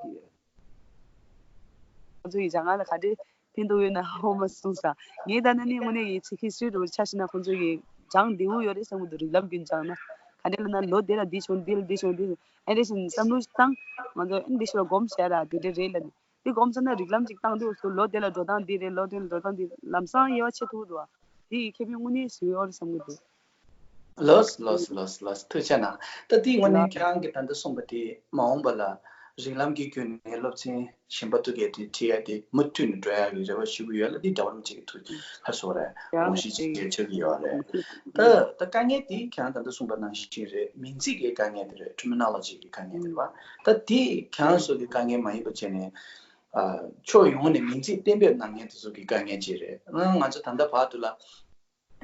ང་ཚོ་ཡི་སྦྱང་ང་ལ་ག་འདྲའི་ཕན་ཐོགས་ཡོད་ན་ཧ་གོ་མ་སོང་ས། ངས་ད་ནི་ནི་དངོས་གནས་ཡིན་ཚིག་ཧི་སི་ཊོ་རི་འདྲ་བོ་ཆ་བཞག་ན་ཁོང་ཚོ་ཡི་སྦྱང་བདེ་བོ་ཡོད་རེད་བསམ་གྱི་འདུག་རིགས་ལམ་རྒྱུན་སྦྱངས་ན་ག་འདྲ་ལབ་ན་ལོ་དེ་ལ་འདི་བྱུང་འདི་ལ་འདི་བྱུང་འདི་ཨེ་འདྲ་བཞིན་བསམ་བློ་ཞིག་བཏང་། ང་ཚོ་ཨེ་འདི་ཞིག་ལ་སྒོམ་བྱས་ར་དེ་འདྲ་རེད་ལབ་ནས་འདི་སྒོམ་ཚར་ན་རིགས་ལམ་ཅིག་བཏང་དུས་སུ་ལོ་དེ་ལ་འགྲོ་སྟངས་འདི་རེད། ལོ་དེ་ལ་འགྲོ་སྟངས་འདི་ལམ་སང་དབྱེ་བ་ཕྱེ་ཐུབ་འདུག་དེ་ཡི་ཁེ་ཕན་དངོས་གནས་ཞིག་ཡོད་རེད་བསམ་གྱི་འདུག་ལགས་ལགས་ལགས་ལགས། ཐུགས་རྗེ་གནང་། ད་དེ་དངོས་གནས་ལགས། ཁྱེད་རང་གིས་ད་ལྟ་གསུངས་པ་དེ་མ་འོངས་པ་ལ་རིགས་ལམ་གྱི་བརྒྱུད་ནས་སློབ་ཚན་གཞན་པ་ཐུག་གལ་ཏེ་ཁྲིད་ཡ་དེ་མུ་མཐུད་ནས་འགྲོ་ཡ་གི་རེ་བ་ཞུ་གི་ཡོད་ལ། འདི་འདྲ་བ་རུ་ཅིག་ཐུགས་ཁ་སོ་རེད། ཡང་དགོངས་གཞི་ཅིག་ཆགས་ཀྱི་ཡོད་རེད། ད་ད་དཀའ་ངལ་དེ་ཁྱེད་རང་ད་ལྟ་གསུངས་པ་ནང་བཞིན་རེད། མིང་ཚིག་གི་དཀའ་ངལ་དེ་རེད། ཊར་མི་ནོ་ལོ་ཇི་གི་དཀའ་ངལ་དེ་རེད་བ། ད་དེ་ཁྱེད་རང་ཚོ་གི་དཀའ་ངལ་མ་ཡིན་པ་བྱས་ནས་ཨ་ཕྱོགས་ཡོངས་ནས་མིང་ཚིག་གཏན་འབེབས་གནང་མཁན་དེ་ཚོ་གི་དཀའ་ངལ་ཅིག་རེད། ང་ང་ཚོ་ད་ལྟ་བར་དུ་ལ།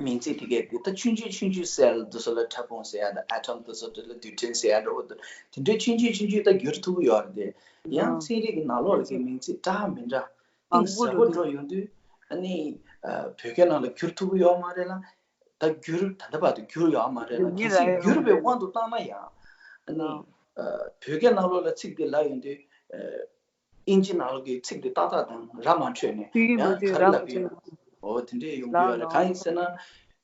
མིང་ཚིག་དེ་གས་དེ་ད་ཆུང་ཆུང་ཆུང་ཆུང་སེལ་དེ་ཚོ་ལ་ཕྲ་ཕུང་ཟེར་ཡ་དང་ཨ་ཊོམ་དེ་ཚོ་དེ་ལ་ཌི་ཊན་ཟེར་ཡ་འདྲ་བོ་དེ་འདྲའི་ཆུང་ཆུང་ཆུང་ཆུང་ད་བསྒྱུར་ཐུབ་ཀྱི་ཡོད་རེད་དེ། ཡང་ཨ་ཚན་རིག་གི་ནང་ལོགས་ལ་གི་མིང་ཚིག་གྲགས་མི་འདྲ་གཏིང་ཟབ་པོ་འགྲོ་ཡོང་དུས་ཨ་ནི་ཨ་བོད་སྐད་ནང་ལ་བསྒྱུར་ཐུབ་ཀྱི་ཡོད་མ་རེད་ལ། ད་བསྒྱུར་ད་ལྟ་བར་དུ་བསྒྱུར་ཡོད་མ་རེད་ལ། གལ་སྲིད་བསྒྱུར་བའི་དབང་དུ་བཏང་ན་ཡང་ཨ་ནི་ཨ་བོད་སྐད་ནང་ལོགས་ལ་ཚིག་དེ་ལབ་ཡོང་དུས་ཨ། ཨིན་ཇི་ནང་ལོགས་ཀྱི་ཚིག་དེ་ཏག་ཏག་དང་ར་མ་འཕྲོད་ནས་ཡང་ག་རེ་ལབ་ཀྱི་ཡོད། འོ་དེ་འདྲས་ཡོང་གི་ཡོད་རེད། གང་ཡིན་ཟེར་ན་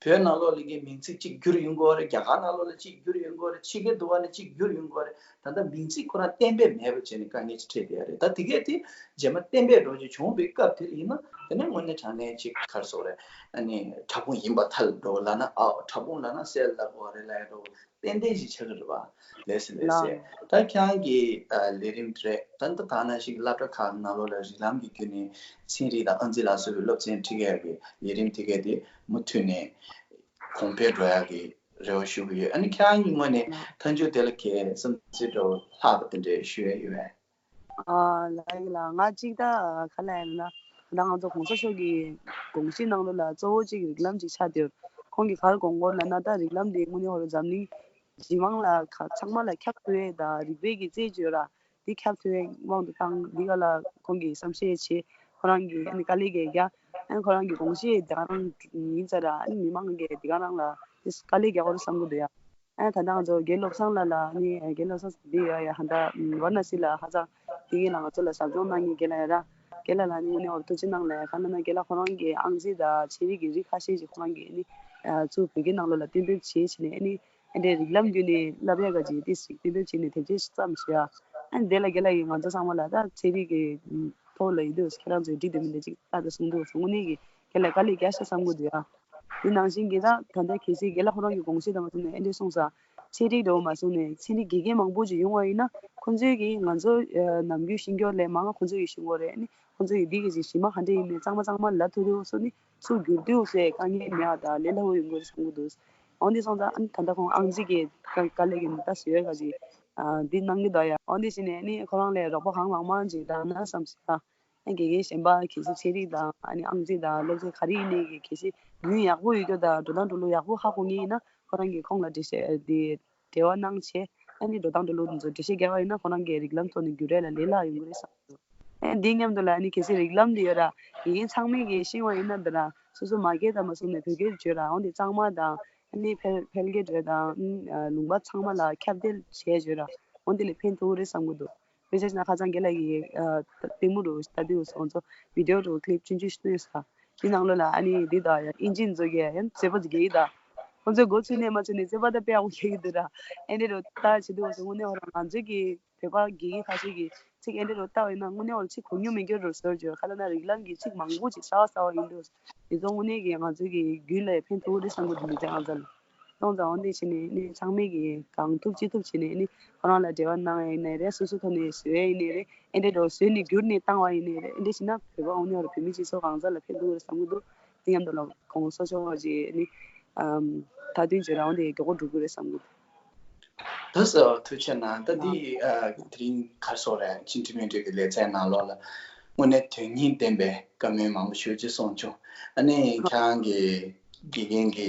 བོད་ནང་ལོགས་ལ་གི་མིང་ཚིག་གཅིག་བསྒྱུར་ཡོང་གི་ཡོད་རེད། རྒྱ་གར་ནང་ལོགས་ལ་གཅིག་བསྒྱུར་ཡོང་གི་ཡོད་རེད། ཕྱི་རྒྱལ་དུ་བ་ནས་གཅིག་བསྒྱུར་ཡོང་གི་ཡོད་རེད། ད་ལྟ་མིང་ཚིག་ཁོ་རང་གཏན་འབེབས་མེད་པ་བྱས་ནས་དཀའ་ངལ་ཅིག་འཕྲད་བསྡད་ཡོད་རེད། ད་དེ་གས་དེ་རྗེས་མ་གཏན་འབེབས་འགྲོ་རྒྱུ་བྱུང་བའི་སྐབས་དེར་ཡིན་ན། དེ་ནས་དངོས་གནས་དྲང་གནས་ཅིག་ག་རེ་ཟེར་དགོས་རེད། ཨ་ནི་ཕྲ་ཕུང་ཡིན་པ་ཐལ་འགྲོ་ལབ་ན་ཨའོ། ཕྲ་ཕུང་ལབ་ན་སེལ་ལབ་དགོས་རེད་ལབ་ཡ་འགྲོ། ཏན་ཏན་ཞིག་ཆགས་ཀྱི་རེད་པ། ལགས་སེ་ལགས་སེ། ལགས། ད་ཁྱེད་རང་གི་ཨ་ལས་རིམ་དེ་རེད། ད་ལྟ་ག་ནང་བཞིན་སློབ་གྲྭ་ཁག་ནང་ལོགས་ལ་རིགས་ལམ་གྱི་བརྒྱུད་ནས་ཚན་རིག་དང་ཨང་རྩིས་ལ་སོགས་པའི་སློབ་ཚན་ཁྲིད་མཁན་གྱི་ལས་རིམ་དེ་གས་དེ་མུ་མཐུད་ནས་གོང་འཕེལ་འགྲོ་ཡག་གི་རེ་བ་ཞུ་གི་ཡོད། ཨ་ནི་ཁྱེད་རང་གི་ངོས་ནས་མཐའ་མཇུག་དེ་ལ་གལ་བསམ་ཚུལ་འདྲ་བོ་ལྷག་པ་དེ་འདྲ་ཞུ་ཡ་ཡོད་པས། ཨ་ལགས་ལགས། ང་གཅིག་ད་ག་ལ་ཡིན་ན། ད་ང་ཚོ་གོང་ས་མཆོག་གི་དགོངས་གཞི་ནང་ལོགས་ལ་གཙོ་བོ་གཅིག་རིགས་ལམ་གཅིག་ཆགས་བསྡད་ཡོད། ཁོང་གིས་ག་རེ་དགོངས་ཡོད་ལབ་ན། ད་རིགས་ལམ་དེ་དངོས་གནས་ཧོ་རུ་འཛམ་གླིང་རྗེས་མང་ལ་ག་ཚང་མ་ལ་ཁྱབ་ཐུབ་ཡས་དང་རིགས་པའི་གི་རྩལ་ཅིག་ཡོད་ར། དེ་ཁྱབ་ཐུབ་ཡས་དབང་དུ་བཏང་། འདི་ག་ལ་ཁོང་གིས་བསམ་ཤེས་བྱས། ཁོ་རང་གིས་ཨ་ནི་དཀའ་ལས་བརྒྱབ་ཡ། ཨ་ནི་ཁོ་རང་གི་དགོངས་གཞི་དེ་ག་རང་ཡིན་ཙང་ར། ཨ་ནི་མི་མང་གིས་དེ་ག་རང་ལ་དེ་དཀའ་ལས་རྒྱག་དགོས་རེད་བསམ་གི་འདུག་ཡ། ཨ་ད་ལྟ་ང་ཚོ་དགེ་བློ་བཟང་ལགས་ལ་ནི་དགེ་བློ་བཟང་འདི་ཡ་ཡ་ཧ་ད་ཝར་ན་སི་ལ་ཧ་ཅང་དེ་གི་ལ་ང་ཚོ་ལ་ཟབ་སྦྱོང་གནང་མཁན་དགེ་ལགས་ཡ་ར། དགེ་ལགས་ལ་ནི་དངོས་གནས་ཨོ་ཐུགས་རྗེ་གནང་ལགས། ག་ལ་ན་དགེ་ལགས་ཁོ་རང་གི་ཨང་རྩིས་དང་ཚན་རིག་གི་རིགས་ཁ་ཤས་ཅིག་ཁོ་རང་གིས་ནི་ཚུར་བོད་སྐད་ནང་ལོགས་ལ་གཏན་འབེབས་བྱས་བྱས་ནས་ནི་ཨ་འདྲའི་རིགས་ལམ་བརྒྱུད་ནས་བསླབ་ཡ་ག་ཅིག་ཏིས་ཅིག་གཏན་འབེབས་བྱས་ནས་དེབ་ཆས་ཤིག་བརྩམས་བཞག་ཨ་ནི་དེ་ལ་དགེ་ལགས་ཀྱིས་ང་ཚོ་ཚང་མ་ལ་ད་ཚན་རིག་གི་ཐོག་ལ་ཡིན་དུས་ཁྱེད་རང་ཚོས་འགྲིག་འདུག་མི་འདུག་ཅིག་ལྟ་དང་གསུང་འདུག་གསུང་དངོས་གནས་ཀྱི་དེ་ལ་དཀའ་ལས་རྒྱག་ཤག་བསམ་གི་འདུག་ཡ། དེ་ནང་བཞིན་གྱི་ད་ད་ལྟ་གལ་སྲིད་དགེ་ལགས་ཁོ་རང་གི་དགོངས་གཞི་དང་མ་བསྟུན་ནས་ཨེ་འདྲས་གསུངས་ས། ཚན་རིག་འདྲ་བོ་མ་གསུངས་ནས་ཚན་རིག་དགེ་རྒན་མང་པོ་ཅིག་ཡོང་བ་ཡིན་ན་ཁོང་ཚོའི་གི་ང་ཚོ་ནམ་རྒྱུན་ཤེས་རྒྱུ་ལས་མང་ང་ཁོང་ཚོའི་གི་ཤེས་ཀྱི་ཡོད་རེད། ཨ་ནི་ཁོང་ཚོའི་གི་འདི་གི་ཅིག་གཞི་མ་ག་འདྲས་ཡིན་མིན་གཙང་མ་གཙང་མ་ལབ་ཐུབ་ཐུབ་སོ་ནི་ཚུར་བསྒྱུར་དུས་སོ་དཀའ་ངལ་མེད་པ་དང་ལས་སླ་བོ་ཡོང་གི་རེད་བསམ་གི་འདུག་འོན་ཏེ་སོང་ཙང་ཨ་ནི་ད་ལྟ་ཁོང་ཨང་རྩིས་ཀྱི་དཀའ་དཀའ་ལས་ཀྱི་ནི་ད་བཟོས་ཡོད་ག་ཅིག་འདི་གནང་གི་འདུག་ཡ། འོན་ཏེ་བྱས་ནས་ཨ་ནི་ཁོ་རང་ལས་རོགས་པ་གང་མང་མང་ཅིག་བཏང་ན་བསམ་སོང་། ཨ་དགེ་རྒན་གཞན་པ་གལ་སྲིད་ཚན་རིག་དང་ཨ་ནི་ཨང་རྩིས་དང་སློབ་ཚན་ག་རེ་ཡིན་ནའི་གལ་སྲིད་རྒྱུན་ཡག་པོ་ཡོད་རྒྱུ་དང་འགྲོ་སྟངས་འགྲོ་ལུགས་ཡག་པོ་ཧ་གོ་མཁན་ཡིན་ན་ཁོ་རང་གིས་ཁོང་ལ་འགྲེལ་བཤད་དེ་འབྲེལ་བ་གནང་བྱས། ཨ་ནི་འགྲོ་སྟངས་འགྲོ་ལུགས་དེ་ཚོ་འགྲེལ་བཤད་རྒྱག་པ་ཡིན་ན་ཁོ་རང་གིས་རིགས་ལམ་ཐོག་ནས་བསྒྱུར་ཡས་ལ་ལས་སླ་ཡོང་གི་རེད་བསམ་འདུག་ཨ་འདི་མཉམ་དུ་ལ་ཨ་ནི་གལ་སྲིད་རིགས་ལམ་དེ་ཡོད་ར་དགེ་རྒན་ཚང་མས་གིས་ཤེས་པ་ཡིན་ན་འདི་ར་སོ་སོ་མ་སྐད་དང་མ་སོང་ནས་བོད་སྐད་བརྗོད་ར་འོན་ཏེ་གཙང་མ་དང་ཨ་ནི་ཕལ་ཕལ་སྐད་བརྗོད་དང་ཨ་ལུང་པ་ཚང་མ་ལ་ཁྱབ་གདལ་བྱས་བརྗོད་ར་འོན་ཏེ་ལས་ཕན་ཐོགས་རེད་བསམ་གི་འདུག་དཔེ་ཆ་ན་ཁ་སང་རྒན་ལགས་ཀྱིས་ལྟད་མོ་རུ་ལྟ་དུས་ཁོང་ཚོ་བི་ཌི་ཡོ་རུ་ཀི་ལིབ་ཆུང་ཆུང་ཞིག་བཏོན་ས། དེ་ནང་ལོགས་ལ་ཨ་ནི་འདི་དང་ཡང་ཨིན་ཇི་འཛུགས་ཀྱི་ཡང་རྩོད་པ་ཅིག་རྒྱག་གི་ད། ཁོང་ཚོས་མགོ་ཚོས་ནས་མ་ཚོས་ནས་རྩོད་པ་ད་དཔེ་ཡག་པོ་རྒྱག་གི་འདུག་ར། ཨེ་འདྲ་རུ་ལྟ་བྱེད་དུས་ཁོང་ཚོ་དངོས་གནས་ཧོ་ར་ང་ཚོའི་གི་བོད་པ་དགེ་རྒན་ཁ་ཤས་ཀྱིས་ཚིག་ཨེ་འདྲ་རུ་ལྟ་བས་ན་དངོས་གནས་ཧོ་ར་ཚིག་གོ་མྱོང་མེད་རྒྱུ་རུ་བཟོ་རྒྱུ་ཁ་ལ་ན་རིགས་ལམ་གྱི་ཚིག་མང་པོ་ཅིག་གསར་བ་གསར་བ་ཡིན་འདུག་དེ་ཚོ་དངོས་གནས་ཀྱི་ང་ཚོའི་གི་རྒྱུན་ལ་ཕན་ཐོགས་རེད་བསམ་གི་འདུག་མི་ཚེ་ང་ཚོ་ལ། སོང་ཙང་འོ་འདི་བྱས་ནས་ནི་ཚང་མས་ཀྱིས་གང་ཐུབ་ཅི་ཐུབ་བྱས་ནས་ནི་ཁོ་རང་ལ་འབྲེལ་བ་གནང་ཡ་ཡིན་ནའི་རེད། སོ་སོ་ཐོག་ནས་བཟོ་ཡ་ཡིན་ནའི་རེད། ཨེ་འདྲ་འགྲོ་བཟོས་ནས་བསྒྱུར་ནས་བཏང་བ་ཡིན་ནའི་རེད། ཨེ་འདྲ་བྱས་ན་བོད་པ་འོ་ནི་བར་བོད་མི་སྤྱི་ཚོགས་གང་ས་ལ་ཕན་ཐོགས་རེད་བསམ་གྱི་འདུག་དེ་མཉམ་དུ་ལ་གོང་ས་མཆོག་གིས་ནི་ཨམ་མཐའ་དོན་བརྗོད་རང་དེ་མགྱོགས་པོ་འགྲོ་གི་རེད་བསམ་གྱི་འདུག་ད་ས་ཐུགས་ཆེ་གནང་། ད་འདི་ཨ་དེ་རིང་ག་རེ་ཟེར་དགོས་རེད། ཕྱི་འབྲེལ་མོལ་གྲོས་ཀྱི་ལེ་ཚན་ནང་ལོགས་ལ་དངོས་གནས་དོན་སྙིང་ལྡན་པའི་བཀའ་མོལ་མང་པོ་ཞེ་པོ་ཅིག་གསུངས་བྱུང་། ཨ་ནི་ཁྱེད་རང་གི་དགེ་རྒན་གྱི་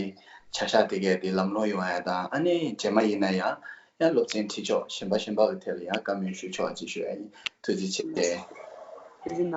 བྱ་གཞག་དེ་གས་དེ་ལམ་ལྷོང་ཡོང་ཡ་དང་ཨ་ནི་རྗེས་མ་ཡིན་ན་ཡང་ཡང་སློབ་ཚན་ཁྲིད་ཕྱོགས་གཞན་པ་གཞན་པ་གི་ཐད་ལ་ཡང་བཀའ་མོལ་ཞུ་ཆོག་ཅེས་ཞུ་ཡ་ཡིན། ཐུགས་རྗེ་ཆེ། ཐུགས་རྗེ་གནང་།